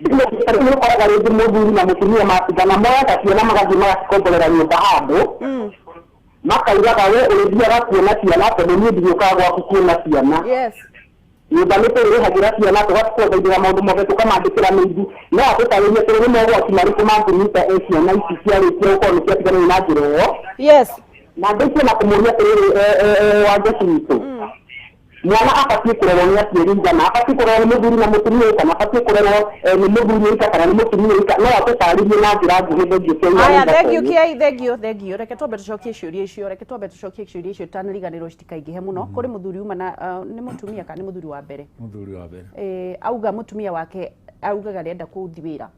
Nĩ ũkoraga rĩngĩ mũthuri na mũtumia matigana, moyaga ciana magathiĩ magacikomborera nyũmba handũ, makaugaga we ũrĩthiaga kuona ciana tondũ niĩ ndigĩũkaga gwaku kuona ciana. Nyũmba nĩ tũrĩrĩhagĩra ciana, tũgacikombaithĩra maũndũ mothe, tũkamandĩkĩra mĩithi. No atũtarĩrie atĩrĩ, nĩ mogwati marĩkũ mangĩnyita e ciana ici ciarĩkia gũkorwo nĩ ciatiganire na njĩra ĩyo? Na ndĩkie na kũmũria atĩrĩrĩ, Wanjeci witũ, mwana abatiĩ kũrerwo nĩ aciari igana? Abatiĩ kũrerwo nĩ mũthuri na mũtumia, kana abatiĩ kũrerwo nĩ mũthuri ika kana nĩ mũtumia ika? No atũtarĩrie na njĩra nguhĩ. Thengiũ, kĩai. Haya, thengiũ Kiai, thengiũ, thengiũ. Reke twambe tũcokie ciũria icio, reke twambe tũcokie ciũria icio itanariganĩrwo citikaingĩhe mũno. Kũrĩ mũthuri uma na nĩ mũtumia kana nĩ mũthuri wa mbere? Mũthuri wa mbere. Auga mũtumia wake augaga arenda kũthi wĩra,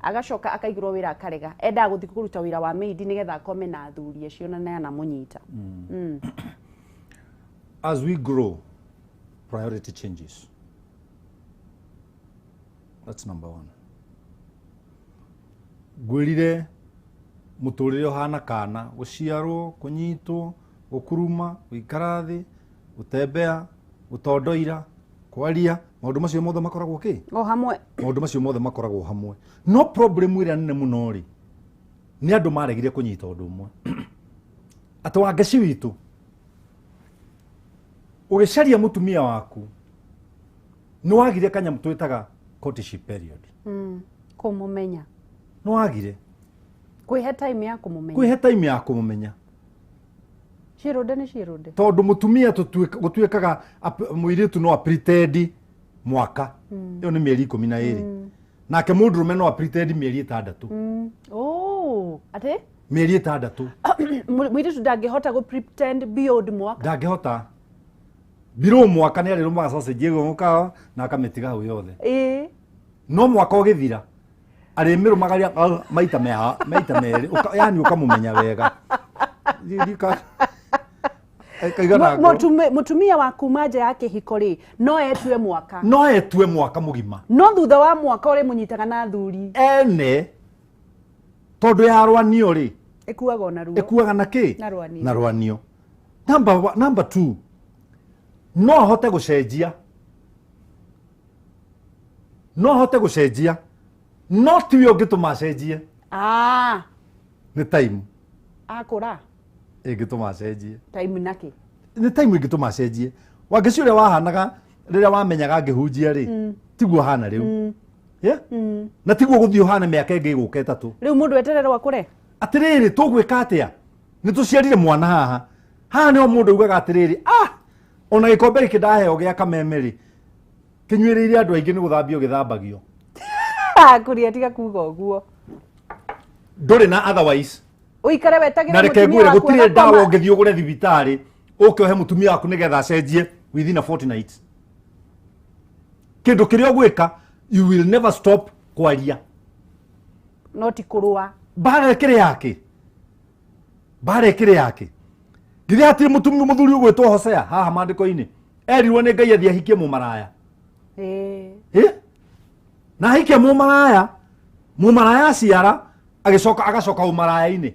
agacoka akaigĩrwo wĩra akarega, endaga gũthiĩ kũruta wĩra wa maid nĩgetha akome na athuri acio na nĩanamũnyita. As we grow, priority changes. That's number one. Ngwĩrire mũtũrĩre ũhana kana gũciarwo, kũnyitwo, gũkuruma, gũikara thĩ, gũtembea, gũtondoira, kwaria, maũndũ macio mothe makoragwo kĩ? O hamwe. Maũndũ macio mothe makoragwo hamwe. No problem ĩrĩa nene mũno rĩ, nĩ andũ maregire kũnyita ũndũ ũmwe, atĩ Wangeci witũ, ũgĩcaria mũtumia waku nĩ wagire kanyamũ twĩtaga courtship period. Kũmũmenya. Nĩ wagire. Kwĩhe time ya kũmũmenya. Kwĩhe time ya kũmũmenya. Ciĩrũnde nĩ ciĩrũnde. Tondũ mũtumia gũtuĩkaga mũirĩtu no apretend mwaka, ĩyo nĩ mĩeri 12, nake mũndũrũme no apretend mĩeri 6. Oh, atĩ? Mĩeri 6. Mũirĩtu ndangĩhota gũ pretend beyond mwaka? Ndangĩhota birũ mwaka. Nĩ arĩrũmaga sausage ĩyo mũkawa na akamĩtiga hau yothe. No mwaka ũgĩthira arĩmĩrũmaga maita maita merĩ. Yani ũkamũmenya wega. Kaigana ngoro. Mũtumia wa kuma nja ya kĩhiko rĩ, no etue mwaka? No etue mwaka mũgima. No thutha wa mwaka ũrĩmũnyitaga na athuri ene, tondũ ya rwanio rĩ, ĩkuaga ona ruo. Ĩkuaga na kĩ? Na rwanio. Na rwanio. Number two, no ahote gũcenjia, no ahote gũcenjia, no tiwe ũngĩtũma acenjie. Nĩ time. Akũra. Ĩngĩtũma acenjie. Time nakĩ? Nĩ time ĩngĩtũma acenjie. Wangeci ũrĩa wahanaga rĩrĩa wamenyaga ngĩhunjia rĩ, tiguo hana rĩu. Yeah? Na tiguo gũthiĩ ũhane mĩaka ĩngĩ ĩgũka 3. Rĩu mũndũ etererwo akũre? Atĩrĩrĩ, tũgwĩka atĩa? Nĩ tũciarire mwana haha. Haha nĩho mũndũ augaga atĩrĩrĩ, ah, ona gĩkombe gĩkĩ ndaheo gĩa kameme rĩ, kĩnyuĩrĩire andũ aingĩ, nĩ gũthambio gĩthambagio. Kũria, tiga kuga ũguo. Ndũrĩ na otherwise. Ũikare wetagĩre Na reke mũtumia ngwĩre, waku gũtirĩ ndawa agakoma. ũngĩthiĩ ũgũre thibitarĩ ũke ũhe mũtumia waku nĩgetha acenjie within a fortnight. Kĩndũ kĩrĩa ũgwĩka, you will never stop kwaria. No ti kũrũa. Mbara ĩkĩrĩ yake, mbara ĩkĩrĩ yake. Githĩ hatirĩ mũtumia, mũthuri ũgwĩtwo Hosea haha maandĩko-inĩ, erirwo nĩ Ngai athiĩ ahikie mũmaraya? Ĩĩ. Eh? Na ahikia mũmaraya, mũmaraya aciara, agĩcoka agacoka ũmaraya-inĩ.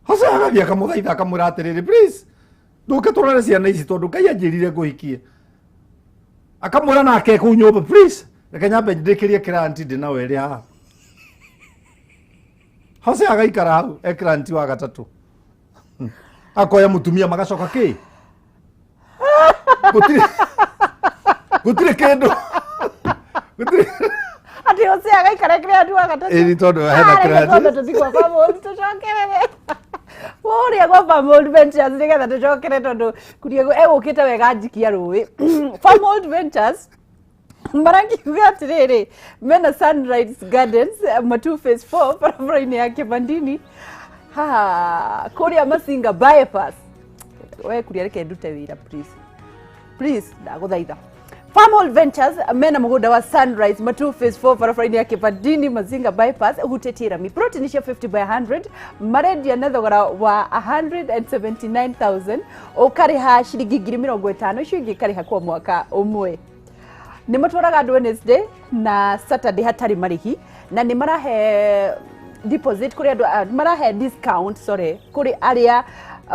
Hosea agathiĩ akamũthaitha, akamwĩra atĩrĩrĩ, please, Ndũke tũrore ciana ici tondũ Ngai anjĩrire ngũhikie. Akamwĩra nake kũu nyũmba, please, reke nyambe ndĩkĩrie client ndĩ na werĩ haha. Hosea agaikara hau e client wa gatatũ. Akoya mũtumia magacoka kĩ? Gũtirĩ gũtirĩ kĩndũ. Gũtirĩ Atĩ Hosea agaikara client wa gatatũ. Ĩni tondũ hena Ah, reke client. twambe tũthiĩ kwa Farmhold tũcokerere. Kũrĩa kwa Farmhold Ventures nĩgetha tũcokere tondũ kuria egũkĩte wega njikia rũĩ. Farmhold Ventures marakiuga atĩrĩrĩ, mena Sunrise Gardens Matu Phase 4 barabara-inĩ ya Kĩbandini haha kũrĩa Masinga bypass. We kuria reke ndute wĩra please. Please ndagũthaitha. Farmhold Ventures mena mũgũnda wa Sunrise Matu Phase 4 barabara-inĩ ya Kĩbandini Mazinga bypass ũhutĩtie rami. Plot nĩ cia 50 by 100 marendia na thogora wa 179,000 ũkarĩha ciringi 50,000 icio ingĩ ũkarĩha kwa mwaka ũmwe. Nĩ matwaraga andũ Wednesday na Saturday hatarĩ marĩhi na nĩ marahe deposit kũrĩ andũ marahe discount sorry kũrĩ arĩa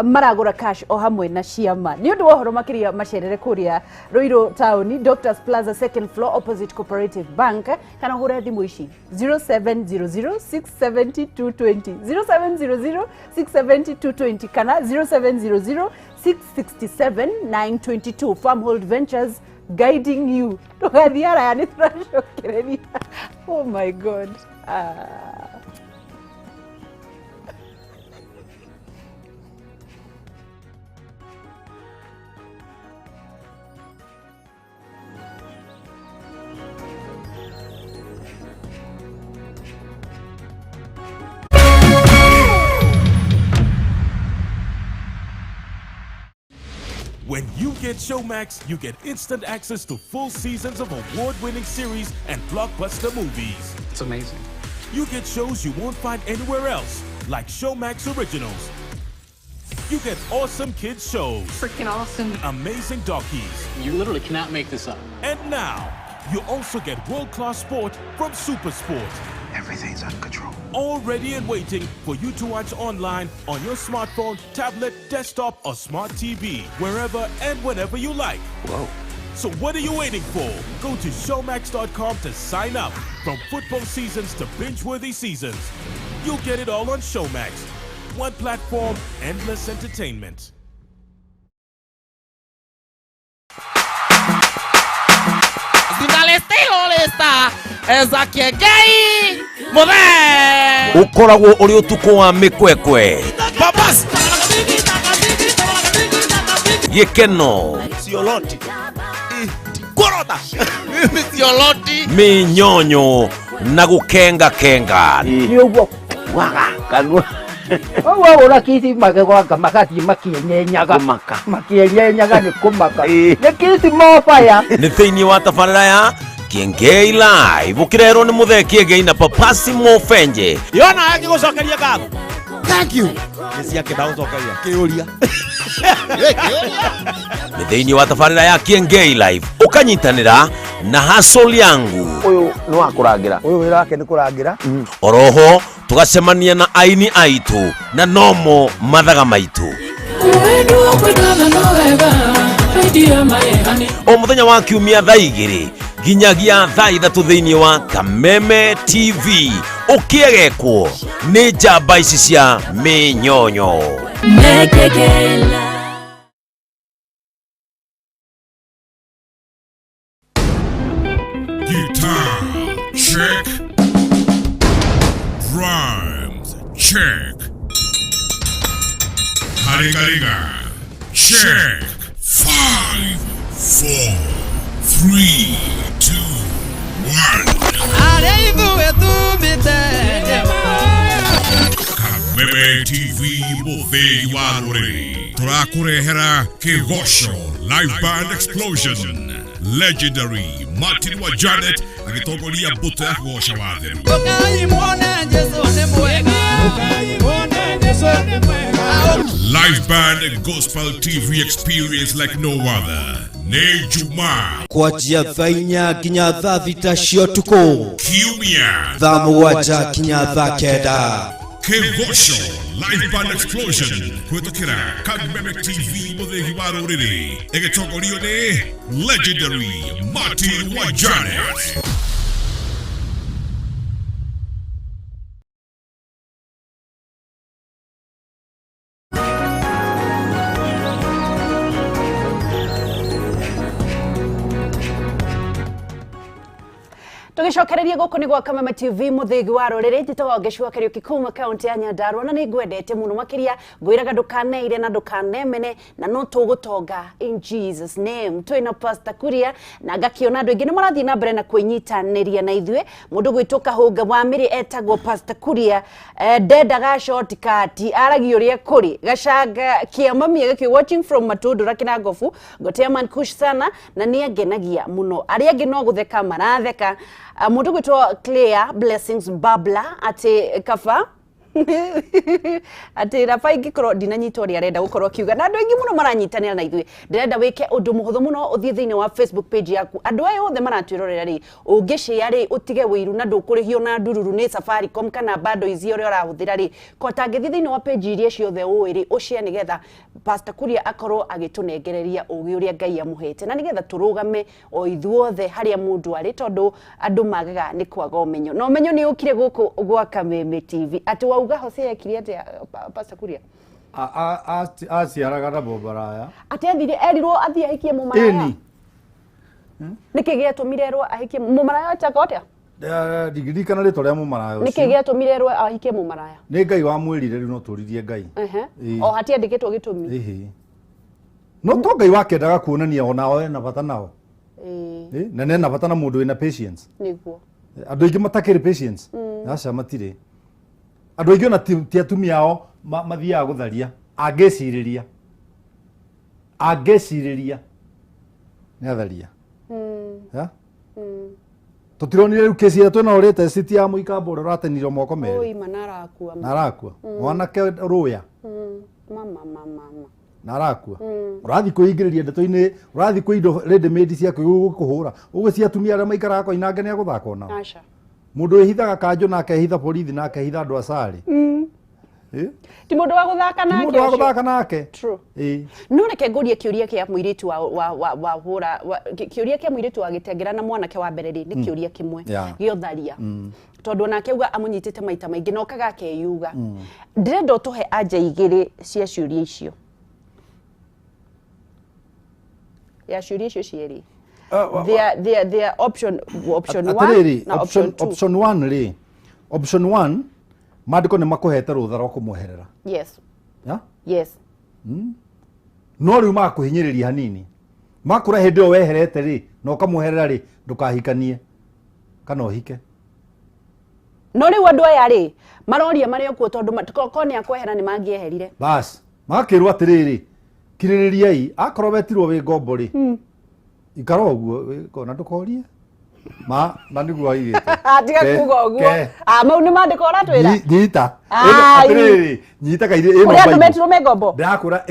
maragũra cash o hamwe na ciama. Nĩ ũndũ wa ũhoro makĩria macerere kũrĩa Ruiru Town Doctors Plaza second floor opposite Cooperative Bank kana ũhũre thimũ ici 0700 670 220 0700 670 220 kana 0700 667 922. Farmhold Ventures guiding you. Tũgathiĩ haraya nĩ tũracokereria. Oh my God. When you get Showmax, you get instant access to full seasons of award-winning series and blockbuster movies. It's amazing. You get shows you won't find anywhere else, like Showmax Originals. You get awesome kids shows. Freaking awesome. Amazing dockies. You literally cannot make this up. And now, you also get world-class sport from SuperSport. Everything's under control. All ready and waiting for you to watch online on your smartphone, tablet, desktop, or smart TV, wherever and whenever you like. Whoa. So what are you waiting for? Go to Showmax.com to sign up. From football seasons to binge-worthy seasons, you'll get it all on Showmax. One platform, endless entertainment. Ukoragwo uri utuku wa mikwekwe gikeno Sioloti. Korota. Mimi sioloti. minyonyo na gukenga kenga. Nĩ ũguo waga kanua ũguo ũra kisi magegwanga magathiĩ makĩenyenyaga makĩenyenyaga nĩ kũmaka nĩ kisi mobaya. Nĩ thĩinĩ wa tabarĩra ya Kiengei Live ũkĩrerwo nĩ Mũthee Kiengei na Papasi Mofenje. Yona agĩgũcokeria ngatho. Thank you. Nĩ ciake ndagũcokeria. Kĩũria. Nĩ thĩinĩ wa tabarĩra ya Kiengei Live ũkanyitanĩra na Hustle yangu. Ũyũ nĩ wa kũrangĩra. Ũyũ wĩra wake nĩ kũrangĩra. Oroho tũgacemania na aini aitũ na nomo mathaga maitũ. O mũthenya wa kiumia thaa 2 nginyagia thaa 3 thĩinĩ wa Kameme TV ũkĩegekwo nĩ njamba ici cia mĩnyonyo. Guitar, check. Drums, check. Haringaringa, check. 5, 4, 3, 2, 1. Kameme TV Muthei wa Rũrĩrĩ tũrakũrehera Kĩgoco Live Band Explosion. Legendary Martin wa Janet agĩtongoria mbũtũ ya kũgoca watheru. Live Band and Gospel TV experience like no other. Nĩ Jumaa kwanjia thaa 4 nginya thaa 6 cia ũtukũ, Kiumia thaa 7 nginya thaa 9. Kĩgoco Live Band Explosion kũhĩtũkĩra Kameme TV mũthĩgi wa rũrĩrĩ ĩgĩtongorio nĩ Legendary Martin wa Janet. Tũgĩcokereria gũkũ nĩ gwa Kameme TV mũthĩgi wa rũrĩrĩ, njĩtagwo Ngĩcua Kariũki kuma kaũntĩ ya Nyandarua, na nĩ ngwendete mũno makĩria. Ngwĩraga ndũkaneire na ndũkanemene, na no tũgũtonga in Jesus name. Twĩna Pastor Kuria na ngakĩona andũ aingĩ nĩ marathiĩ na mbere na kwĩnyitanĩria na ithuĩ. Mũndũ gwĩtwo Kahũnga wa Mĩrĩ etagwo Pastor Kuria, ndendaga shortcut, aragia ũrĩa kũrĩ. Gacanga kĩa mami agĩkĩ watching from Matundura Kĩnangobu, ngotea man kush sana, na nĩ angenagia mũno. Arĩa angĩ no gũtheka maratheka. Mũndũ gwĩtwo Claire Blessings Babla atĩ kaba atĩ raba ingĩkorwo ndinanyita ũrĩa arenda gũkorwo akiuga, na andũ aingĩ mũno maranyitanĩra na ithuĩ. Ndĩrenda wĩke ũndũ mũhũthũ mũno, ũthiĩ thĩinĩ wa Facebook page yaku. Andũ aya othe maratwĩrorera rĩ, ũngĩshare rĩ, ũtige wĩiru na ndũkũrĩhio na ndururu nĩ Safaricom kana bundles iria ũrĩa ũrahũthĩra rĩ, ko tangĩthiĩ thĩinĩ wa page iria ciothe ũĩ rĩ, ũshare nĩgetha Pastor Kuria akorwo agĩtũnengereria ũgĩ ũrĩa Ngai amũhete, na nĩgetha tũrũgame o ithuothe harĩa mũndũ arĩ, tondũ andũ magaga nĩ kwaga ũmenyo, na ũmenyo nĩ ũkire gũkũ gwa Kameme TV. Atĩ wauga Hosea ekire atĩa, Pastor Kuria? Aciaraga na mũmaraya. Atĩ athire erirwo athiĩ ahikie mũmaraya? Ĩni. Nĩkĩ gĩatũmire erwo ahikie mũmaraya? Ataka atĩa? Ndirikana rĩtwa rĩa mũmaraya ũcio. Nĩkĩ gĩatũmire erwo ahikie mũmaraya? Nĩ Ngai wamwĩrire, rĩu no tũririe Ngai. O hatiandĩkĩtwo gĩtũmi. Ĩhĩ. No to Ngai wakendaga kuonania onao ena bata nao. Na nena bata na mũndũ wĩna patience. Nĩguo. Andũ aingĩ matakĩrĩ patience. Aca matirĩ. Andũ aingĩ ona ti atumia ao mathiaga gũtharia. Angĩcirĩria. Angĩcirĩria. Nĩ atharia. Ya? Tũtironire rĩu kesi ĩrĩa twĩna ũrĩte city ya mũikamba ũrĩa ũratenirio moko merĩ. Oi, mana arakua. Na arakua. Mwanake rũya. Mama, mama, mama. Na arakua. Ũrathiĩ kwĩingĩrĩria ndeto-inĩ, ũrathiĩ kwĩ indo ready made cia gũkũhũra. Ũguo cia atumia arĩa maikaraga koinange nĩ agũthaka onao. Aca. Mũndũ wĩhithaga kanjũ na akehitha borithi na akehitha andũ a carĩ. Ti mũndũ wa gũthaka Ti nake mũndũ wa ũcio. gũthaka nake. True. No reke ngũrie kĩũria kĩa mũirĩtu wa wa wa wa hũra wa, kĩũria kĩa mũirĩtu wa gĩtengera na mwanake wa mbere rĩ, nĩ kĩũria kĩmwe gĩa ũtharia. Tondũ onake auga amũnyitĩte maita maingĩ na okaga akeyuga. Ndĩrenda ũtũhe anja igĩrĩ cia ciũria icio. Ya ciũria icio cierĩ. Their option 1 Atĩrĩrĩ, na option 2. Option 1 rĩ, option 1 maandĩko nĩ makũhete rũtha rwa kũmweherera. Yes. Ya? Yes. No rĩu magakũhinyĩrĩria hanini. Makũra hĩndĩ ĩyo weherete rĩ, na ũkamweherera rĩ, ndũkahikanie kana ũhike. No rĩu andũ aya rĩ, maroria marĩ o kuo tondũ korwo nĩ akwehera nĩ mangĩeherire. Bas, magakĩrwo atĩrĩrĩ, kirĩrĩriai, akorwo wetirwo wĩ ngombo rĩ, ikara ũguo, na ndũkorie. Ma, na nĩguo aigĩte. Tiga kuga ũguo. Mau nĩ maandĩko ũratwĩra? Nyita. Atĩrĩrĩ, nyita kairĩ ĩno Kũrĩ andũ Bible. metirwo me ngombo? Ndĩrakũra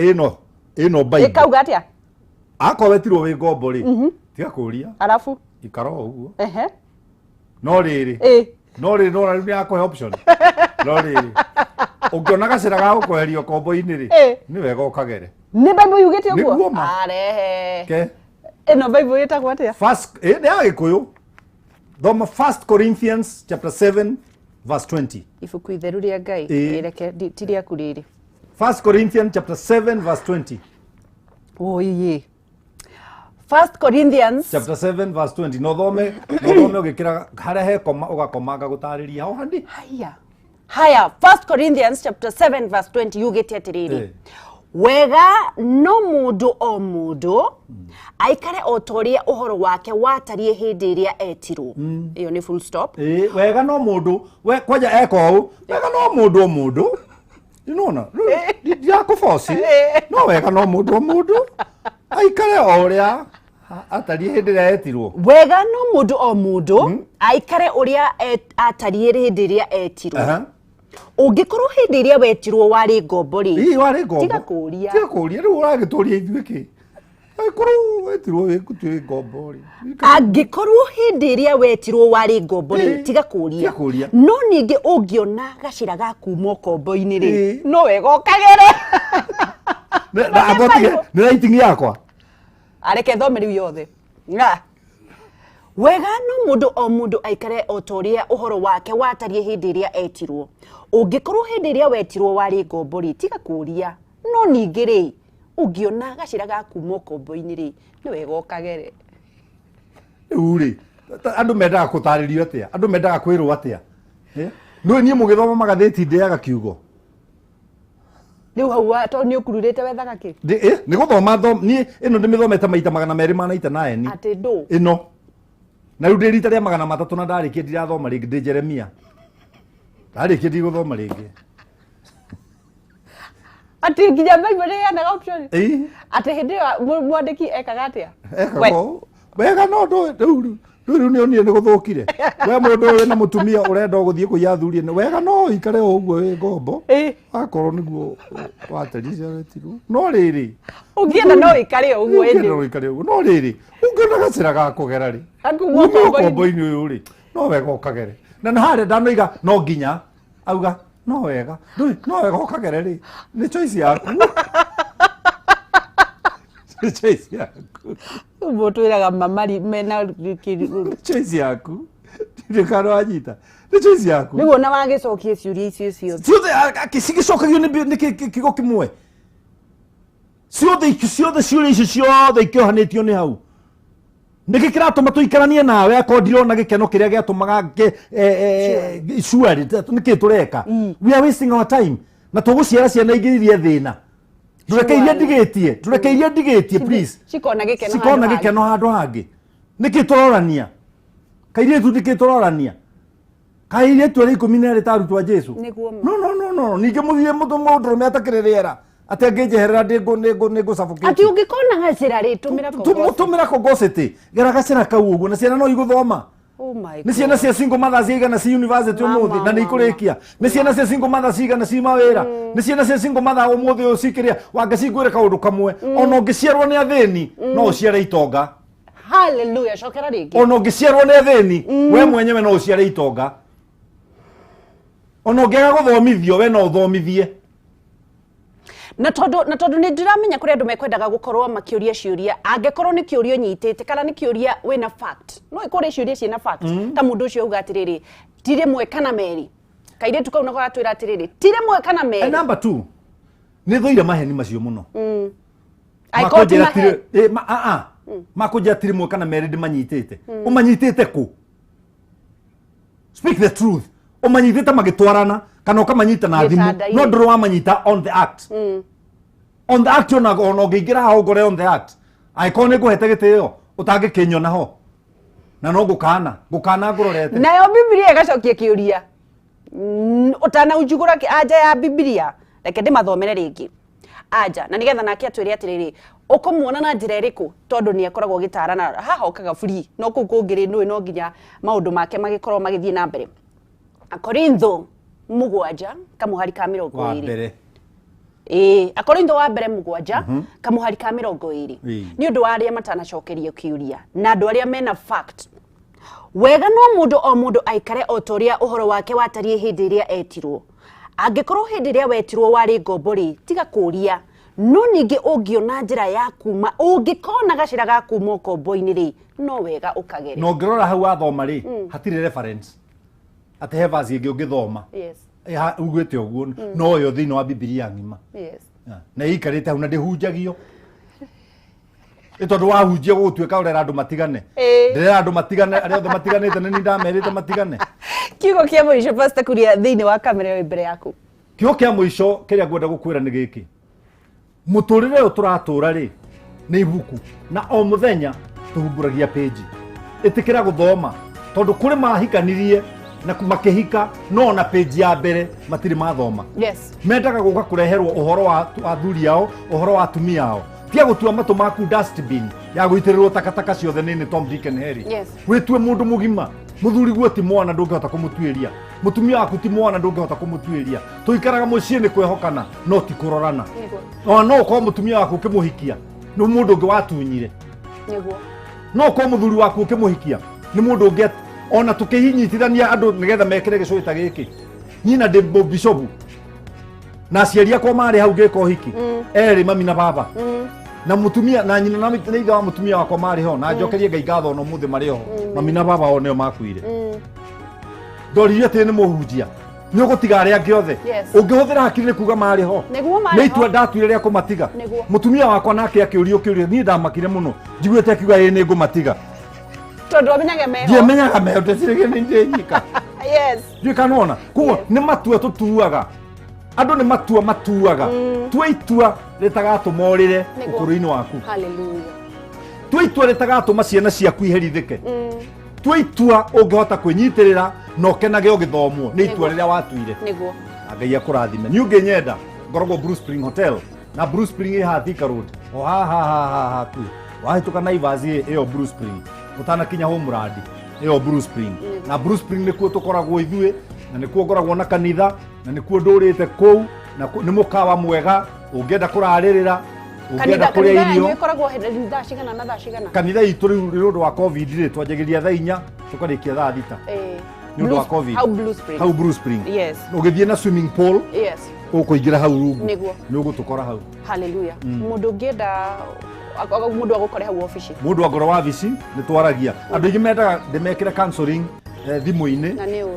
ĩno Bible. Ĩkauga atĩa? Akorwo wetirwo wĩ ngombo rĩ, tiga kũria. Arabu? Ikara o ũguo. No rĩrĩ. No rĩrĩ, no rĩu nĩakũhe option. No rĩrĩ. Ũngĩona gacĩra ga gũkweheria ũkombo-inĩ rĩ, nĩ wega ũkagere. Nĩ Bible yugĩte ũguo? Nĩguo ma. Arehe. Ke. Ĩno Bible ĩtagwo atĩa? First, nĩ ya Gĩkũyũ. Thoma 1 Corinthians chapter 7 verse 20. Ibuku itheru rĩa Ngai. Reke, ti rĩaku rĩrĩ. 1 Corinthians chapter 7 verse 20. Oiye. 1 Corinthians chapter 7 verse 20. No thome, no thome ũgĩkĩra harĩa he koma ũgakomanga gũtarĩria ho handi. Haya. Haya, 1 Corinthians chapter 7 verse 20 yugĩte atĩrĩrĩ. Wega no mũndũ o mũndũ aikare o ta ũrĩa ũhoro wake watariĩ hĩndĩ ĩrĩa etirwo. Ĩyo nĩ full stop. Wega no mũndũ, we kwanja eka ũũ, wega no mũndũ o mũndũ. Nĩwona? Ndirakũboci. No wega no mũndũ o mũndũ aikare o ũrĩa atariĩ hĩndĩ ĩrĩa etirwo. Wega no mũndũ o mũndũ aikare ũrĩa atariĩ hĩndĩ ĩrĩa etirwo. Ũngĩkorwo hĩndĩ ĩrĩa wetirwo warĩ ngombo rĩ, Ii, warĩ ngombo. Tiga kũũria. Tiga kũũria, rĩu ũragĩtũria ithuĩ kĩ? Angĩkorwo wetirwo wĩ ngombo rĩ. Angĩkorwo hĩndĩ ĩrĩa wetirwo warĩ ngombo rĩ, tiga kũria. Tiga kũria. No ningĩ ũngĩona gacĩra ga kuma ũkombo-inĩ rĩ, no wega ũkagere. Na abotige nĩ rating yakwa. Areke thome rĩu yothe. Nga. Wega no mũndũ o mũndũ aikare o ta ũrĩa ũhoro wake watariĩ hĩndĩ ĩrĩa etirwo. Ũngĩkorwo hĩndĩ ĩrĩa wetirwo warĩ ngombo rĩ, tiga kũria. No ningĩ rĩ, ũngĩona gacĩra ga kuma ũkombo-inĩ rĩ, nĩ wega ũkagere. Rĩu rĩ, andũ mendaga gũtarĩrio atĩa? Andũ mendaga kwĩrwo atĩa? Nĩ niĩ mũgĩthoma magathĩti ndĩaga kiugo. Rĩu hau tondũ nĩ ũkururĩte wethaga kĩ? Nĩ gũthoma niĩ ĩno ndĩmĩthomete maita 299. Atĩ ndũ? Ĩno. Na rĩu ndĩ rita rĩa 300 na ndarĩkia ndirathoma rĩngĩ, ndĩ Jeremia. Ndarĩkia ndigũthoma rĩngĩ. Atĩ nginya Bible ĩheanaga option? Atĩ hĩndĩ ĩyo mwandĩki ekaga atĩa? Ekaga ũũ. Wega no ndũ rĩu rĩu nĩ onire nĩ gũthũkire. We mũndũ ũyũ na mũtumia ũrenda gũthiĩ kũiya athuri nĩ wega no ũikare o ũguo wĩ ngombo. Akorwo nĩguo watericia wetirwo. No rĩrĩ. Ũngĩenda no ũikare o ũguo ĩndĩ. Ũngĩenda no ũikare ũguo. No rĩrĩ, ũngĩona gacĩra ga kũgera rĩ. Hakuma ũkombo-inĩ ũyũ rĩ, no wega ũkagere. Na nĩ harĩa ndanoiga no nginya auga no wega. Ndũĩ no wega ũkagere rĩ. Nĩ choice yaku. Nĩ choice yaku. Mũtwĩraga mamari mena choice yaku. Ndirĩ kana wanyita. Nĩ choice yaku. Rĩu ona wagĩcokia ciũria icio ciothe. Ciothe cigĩcokagio nĩ kiugo kĩmwe. Ciothe ciothe ciũria icio ciothe ikĩohanĩtio nĩ hau. Nĩkĩ kĩratũma tũikaranie nawe akorwo ndirona gĩkeno kĩrĩa gĩatũmaga surely nĩkĩ tũreka? We are wasting our time. Na tũgũciara ciana ingĩ iria thĩna. Ndũreke iria ndigĩtie, ndũreke iria ndigĩtie please. Cikona gĩkeno Cikona gĩkeno handũ hangĩ. Nĩkĩ tũrorania? Kairĩtu nĩkĩ tũrorania? Kairĩtu arĩa 12 ta arutwo a Jesu. No no no no, ningĩ mũthiĩ mũndũrũme atakĩrĩ rĩera. Atĩ angĩnjeherera nĩngũ Atĩ ũngĩkona gacĩra rĩ, tũmĩra kongocity. Tũmĩra kongocity. Gera gacĩra kau ũguo na ciana no igũthoma. Nĩ ciana cia single mothers cigana ci university ũmũthĩ na nĩ ikũrĩkia. Nĩ ciana cia single mothers cigana ci mawĩra. Nĩ ciana cia single mother ũmũthĩ ũyũ cikĩrĩa. Wangeci ngwĩre kaũndũ kamwe. Ona ũngĩciarwo nĩ athĩni no ũciare itonga. Hallelujah, cokera rĩngĩ. Ona ũngĩciarwo nĩ athĩni we mwenyewe no ũciare itonga. Ona ũngĩaga gũthomithio we no ũthomithie. Na tondũ nĩ ndĩramenya kũrĩ andũ mekwendaga gũkorwo makĩũria ciũria, angĩkorwo nĩ kĩũria ũnyitĩte kana nĩ kĩũria wĩna fact, no ĩkorwo ciũria ciĩna fact, ta mũndũ ũcio auga atĩrĩrĩ, ti rĩmwe kana merĩ. Kairĩtu kau nako gatwĩra atĩrĩrĩ, ti rĩmwe kana merĩ. And number 2, nĩ thũire maheni macio mũno. Makũnjĩra ti rĩmwe kana merĩ ndĩmanyitĩte. Ũmanyitĩte kũ? Speak the truth. Ũmanyitĩte magĩtwarana kana ũkamanyita na thimũ, no ndũrĩ wamanyita on the act. On the act ona ũngĩingĩra haha ũngore on the act. Angĩkorwo nĩ ngũhete gĩtĩo ũtangĩkĩnyona ho. Na no ngũkana, ngũkana ngũrorete. Nayo Biblia ĩgacokia kĩũria. Ũtanaunjugũra anja ya Biblia, reke ndĩmathomere rĩngĩ. Anja, na nĩgetha nake atwĩre atĩrĩrĩ, ũkũmuona na njĩra ĩrĩkũ tondũ nĩ akoragwo agĩtarana haha okaga free, no kũu kũngĩ rĩ nũĩ no nginya maũndũ make magĩkorwo magĩthiĩ na mbere. Akorintho 7 kamũhari ka 20. Akorintho wa mbere 7 kamũhari ka 20. Nĩ ũndũ wa arĩa matanacokerio kĩũria na andũ arĩa mena fact. Wega no mũndũ o mũndũ aikare o ta ũrĩa ũhoro wake watariĩ hĩndĩ ĩrĩa etirwo. Angĩkorwo hĩndĩ ĩrĩa wetirwo warĩ ngombo rĩ, tiga kũria. No ningĩ ũngĩona njĩra ya kuma, ũngĩkona gacĩra ga kuma ũkombo-inĩ rĩ, no wega ũkagere. Na ũngĩrora hau wathoma rĩ, hatirĩ reference. Atĩ he verse ĩngĩ ũngĩthoma. Ugĩte ũguo, no yo thĩinĩ wa Bibilia ng'ima. Na ĩikarĩte hau na ndĩhunjagio. Nĩ tondũ wahunjia gũgũtuĩka ũrera andũ matigane. Ndĩrera andũ matigane, arĩa othe matiganĩte nĩ niĩ ndamerĩte matigane. Kiugo kĩa mũico Pastor Kuria thĩinĩ wa kamera ĩyo mbere yaku. Kiugo kĩa mũico kĩrĩa ngwenda gũkwĩra nĩ gĩkĩ. Mũtũrĩre ũyũ tũratũra rĩ nĩ ibuku na o mũthenya tũhumbũragia page. Ĩtĩkĩra gũthoma tondũ kũrĩ mahikanirie na makĩhika no ona page ya mbere matirĩ mathoma. Yes. Mendaga gũka kũreherwo ũhoro wa athuri ao, ũhoro wa atumia ao. Tiga gũtua matũ maku dustbin ya gũitĩrĩrwo takataka ciothe nĩ Tom Dick and Harry. Yes. Wĩtue mũndũ mũgima. Mũthuri guo ti mwana ndũngĩhota kũmũtuĩria. Mũtumia waku ti mwana ndũngĩhota kũmũtuĩria. Tũikaraga mũciĩ nĩ kwĩhokana no ti kũrorana. Ona no ũkorwo mũtumia waku ũkĩmũhikia. Nĩ mũndũ ũngĩ watunyire. Nĩguo. No ko mũthuri waku ũkĩmũhikia nĩ mũndũ ũngĩ ona tũkĩhinyitithania andũ nĩgetha mekĩre gĩcũĩ ta gĩkĩ. Niĩ na ndĩ mũbishobu na aciari akwa marĩ hau ngĩka ũhiki erĩ mami na baba na mutumia na nyina na ithe wa mutumia wakwa marĩ ho na njokerie Ngai ngatho ona ũmũthĩ marĩ ho mami na baba o nĩo makuire. Ndoririe atĩ nĩ mũhunjia nĩ ũgũtiga arĩa angĩ othe ũngĩhũthĩra hakiri nĩ kuga marĩ ho nĩ itua ndatuire rĩa kũmatiga. Mũtumia wakwa nake akĩũrio kĩũria niĩ ndamakire mũno njiguĩte akiuga ĩĩ nĩ ngũmatiga tondũ amenyaga meho ndiamenyaga meho ndeciragia nĩ ndĩnyika. Yes. Ndiũĩ kana wona koguo nĩ matua tũtuaga andũ nĩ matua matuaga tua itua rĩtagatũma ũrĩre ũkũrũ-inĩ waku. Hallelujah. Tua itua rĩtagatũma ciana ciaku iherithĩke. Tua itua ũngĩhota kwĩnyitĩrĩra na ũkenage ũgĩthomwo nĩ itua rĩrĩa watuire. Nĩguo. Na Ngai akũrathime. Niĩ ũngĩnyenda ngoragwo Blue Spring Hotel na Blue Spring ĩ haha Thika Road o haha haha hakuhĩ wahĩtũka Naivas ĩyo Blue Spring ũtanakinya Homeland ĩyo Blue Spring na Blue Spring nĩkuo tũkoragwo ithuĩ na nĩkuo ngoragwo na kanitha na nĩkuo ndũrĩte kũu na nĩ mũkawa mwega ũngĩenda kũrarĩrĩra ũngĩenda kũrĩa irio. Ĩkoragwo thaa cigana na thaa cigana? Kanitha itũ rĩu nĩ ũndũ wa COVID rĩ twanjagĩrĩria thaa 4 tũkarĩkia thaa 6 nĩ ũndũ wa COVID. Hau Blue Spring. Hau Blue Spring. Yes. Ũgĩthiĩ na swimming pool. Yes. Ũkũingĩra hau rungu. Nĩguo. Nĩ ũgũtũkora hau. Hallelujah. Mũndũ ũngĩenda mũndũ agũkore hau obici. Mũndũ angorwo wabici nĩ twaragia. Andũ aingĩ mendaga ndĩmekĩre counseling thimũ-inĩ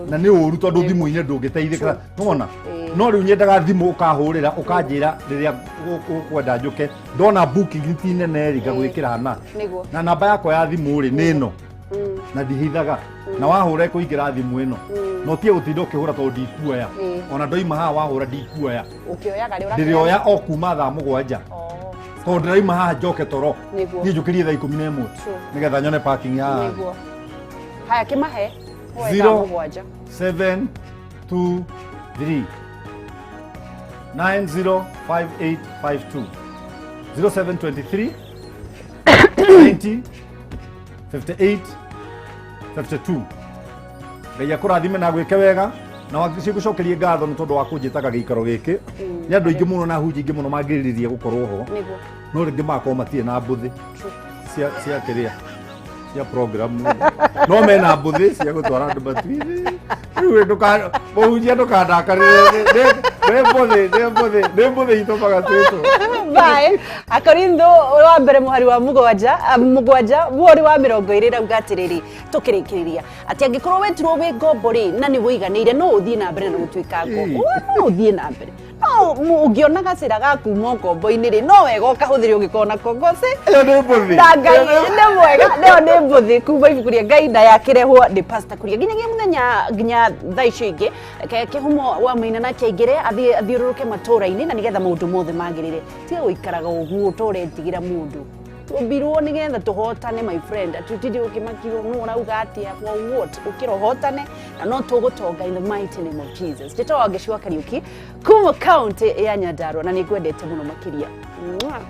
na nĩ ũru tondũ thimũ-inĩ ndũngĩteithĩka nĩwona. No rĩu nyendaga thimũ ũkahũrĩra ũkanjĩra rĩrĩa ũkwenda njũke ndona booking ti nene rĩ ngagwĩkĩra hana na namba yakwa ya thimũ rĩ nĩ ĩno na ndihithaga na wahũra ĩkũingĩra thimũ ĩno na ũtige gũtinda ũkĩhũra tondũ ndikuoya ona ndoima haha wahũra ndikuoya ndĩrĩoya o kuma thaa 7 tondũ ndĩraima haha njoke toro niĩ njũkĩrie thaa 11 nĩgetha nyone parking haha. Haya kĩmahe 0 7 2 3 90 58 52 0723 90 58 52. Ngai akũrathime na gwĩke wega na wagĩcokerie ngatho nĩ tondũ wa kũnjĩtaga gĩikaro gĩkĩ. Nĩ andũ aingĩ mũno na hunji ingĩ mũno mangĩrirĩria gũkorwo ho no rĩngĩ magakorwo matirĩ na mbũthĩ cia kĩrĩa cia program no mena mbũthĩ cia gũtwara andũ matuinĩ. Rĩu mũhunjia ndũkandakarĩre nĩ mbũthĩ itũmaga twĩtwo. Bye. Akorintho wa mbere mũhari wa mũgwanja mũhari wa 20 rauga atĩrĩrĩ tũkĩrĩkĩrĩria atĩ angĩkorwo wetirwo wĩ ngombo rĩ na nĩ wĩiganĩire no ũthiĩ na mbere na gũtuĩka ngombo no ũthiĩ na mbere no ũngĩona gacĩra ga kuma ngombo-inĩ rĩ no wega ũkahũthĩre ũngĩkorwo nako ngoci ĩyo nĩ mbũthĩ na Ngai nĩ mwega nĩyo nĩ mbũthĩ kuma ibuku rĩa Ngai na yakĩrehwo nĩ Pastor Kuria nginyagia mũthenya nginya thaa icio ingĩ kĩhumo wa Maina nake aingĩre athiĩ athiũrũrũke matũũra-inĩ na nĩgetha maũndũ mothe magĩrĩre tiga gũikaraga ũguo ũtũretigĩra mũndũ tũmbirwo nĩgetha tũhotane my friend atutire ũkĩmakirwo nũ ũrauga atĩa for what ũkĩra ũhotane na no tũgũtonga in the mighty name of Jesus. Njĩtagwo Wangeci wa Kariuki kuma kaunti ya Nyandarua na nĩngwendete mũno makĩria. Mwah.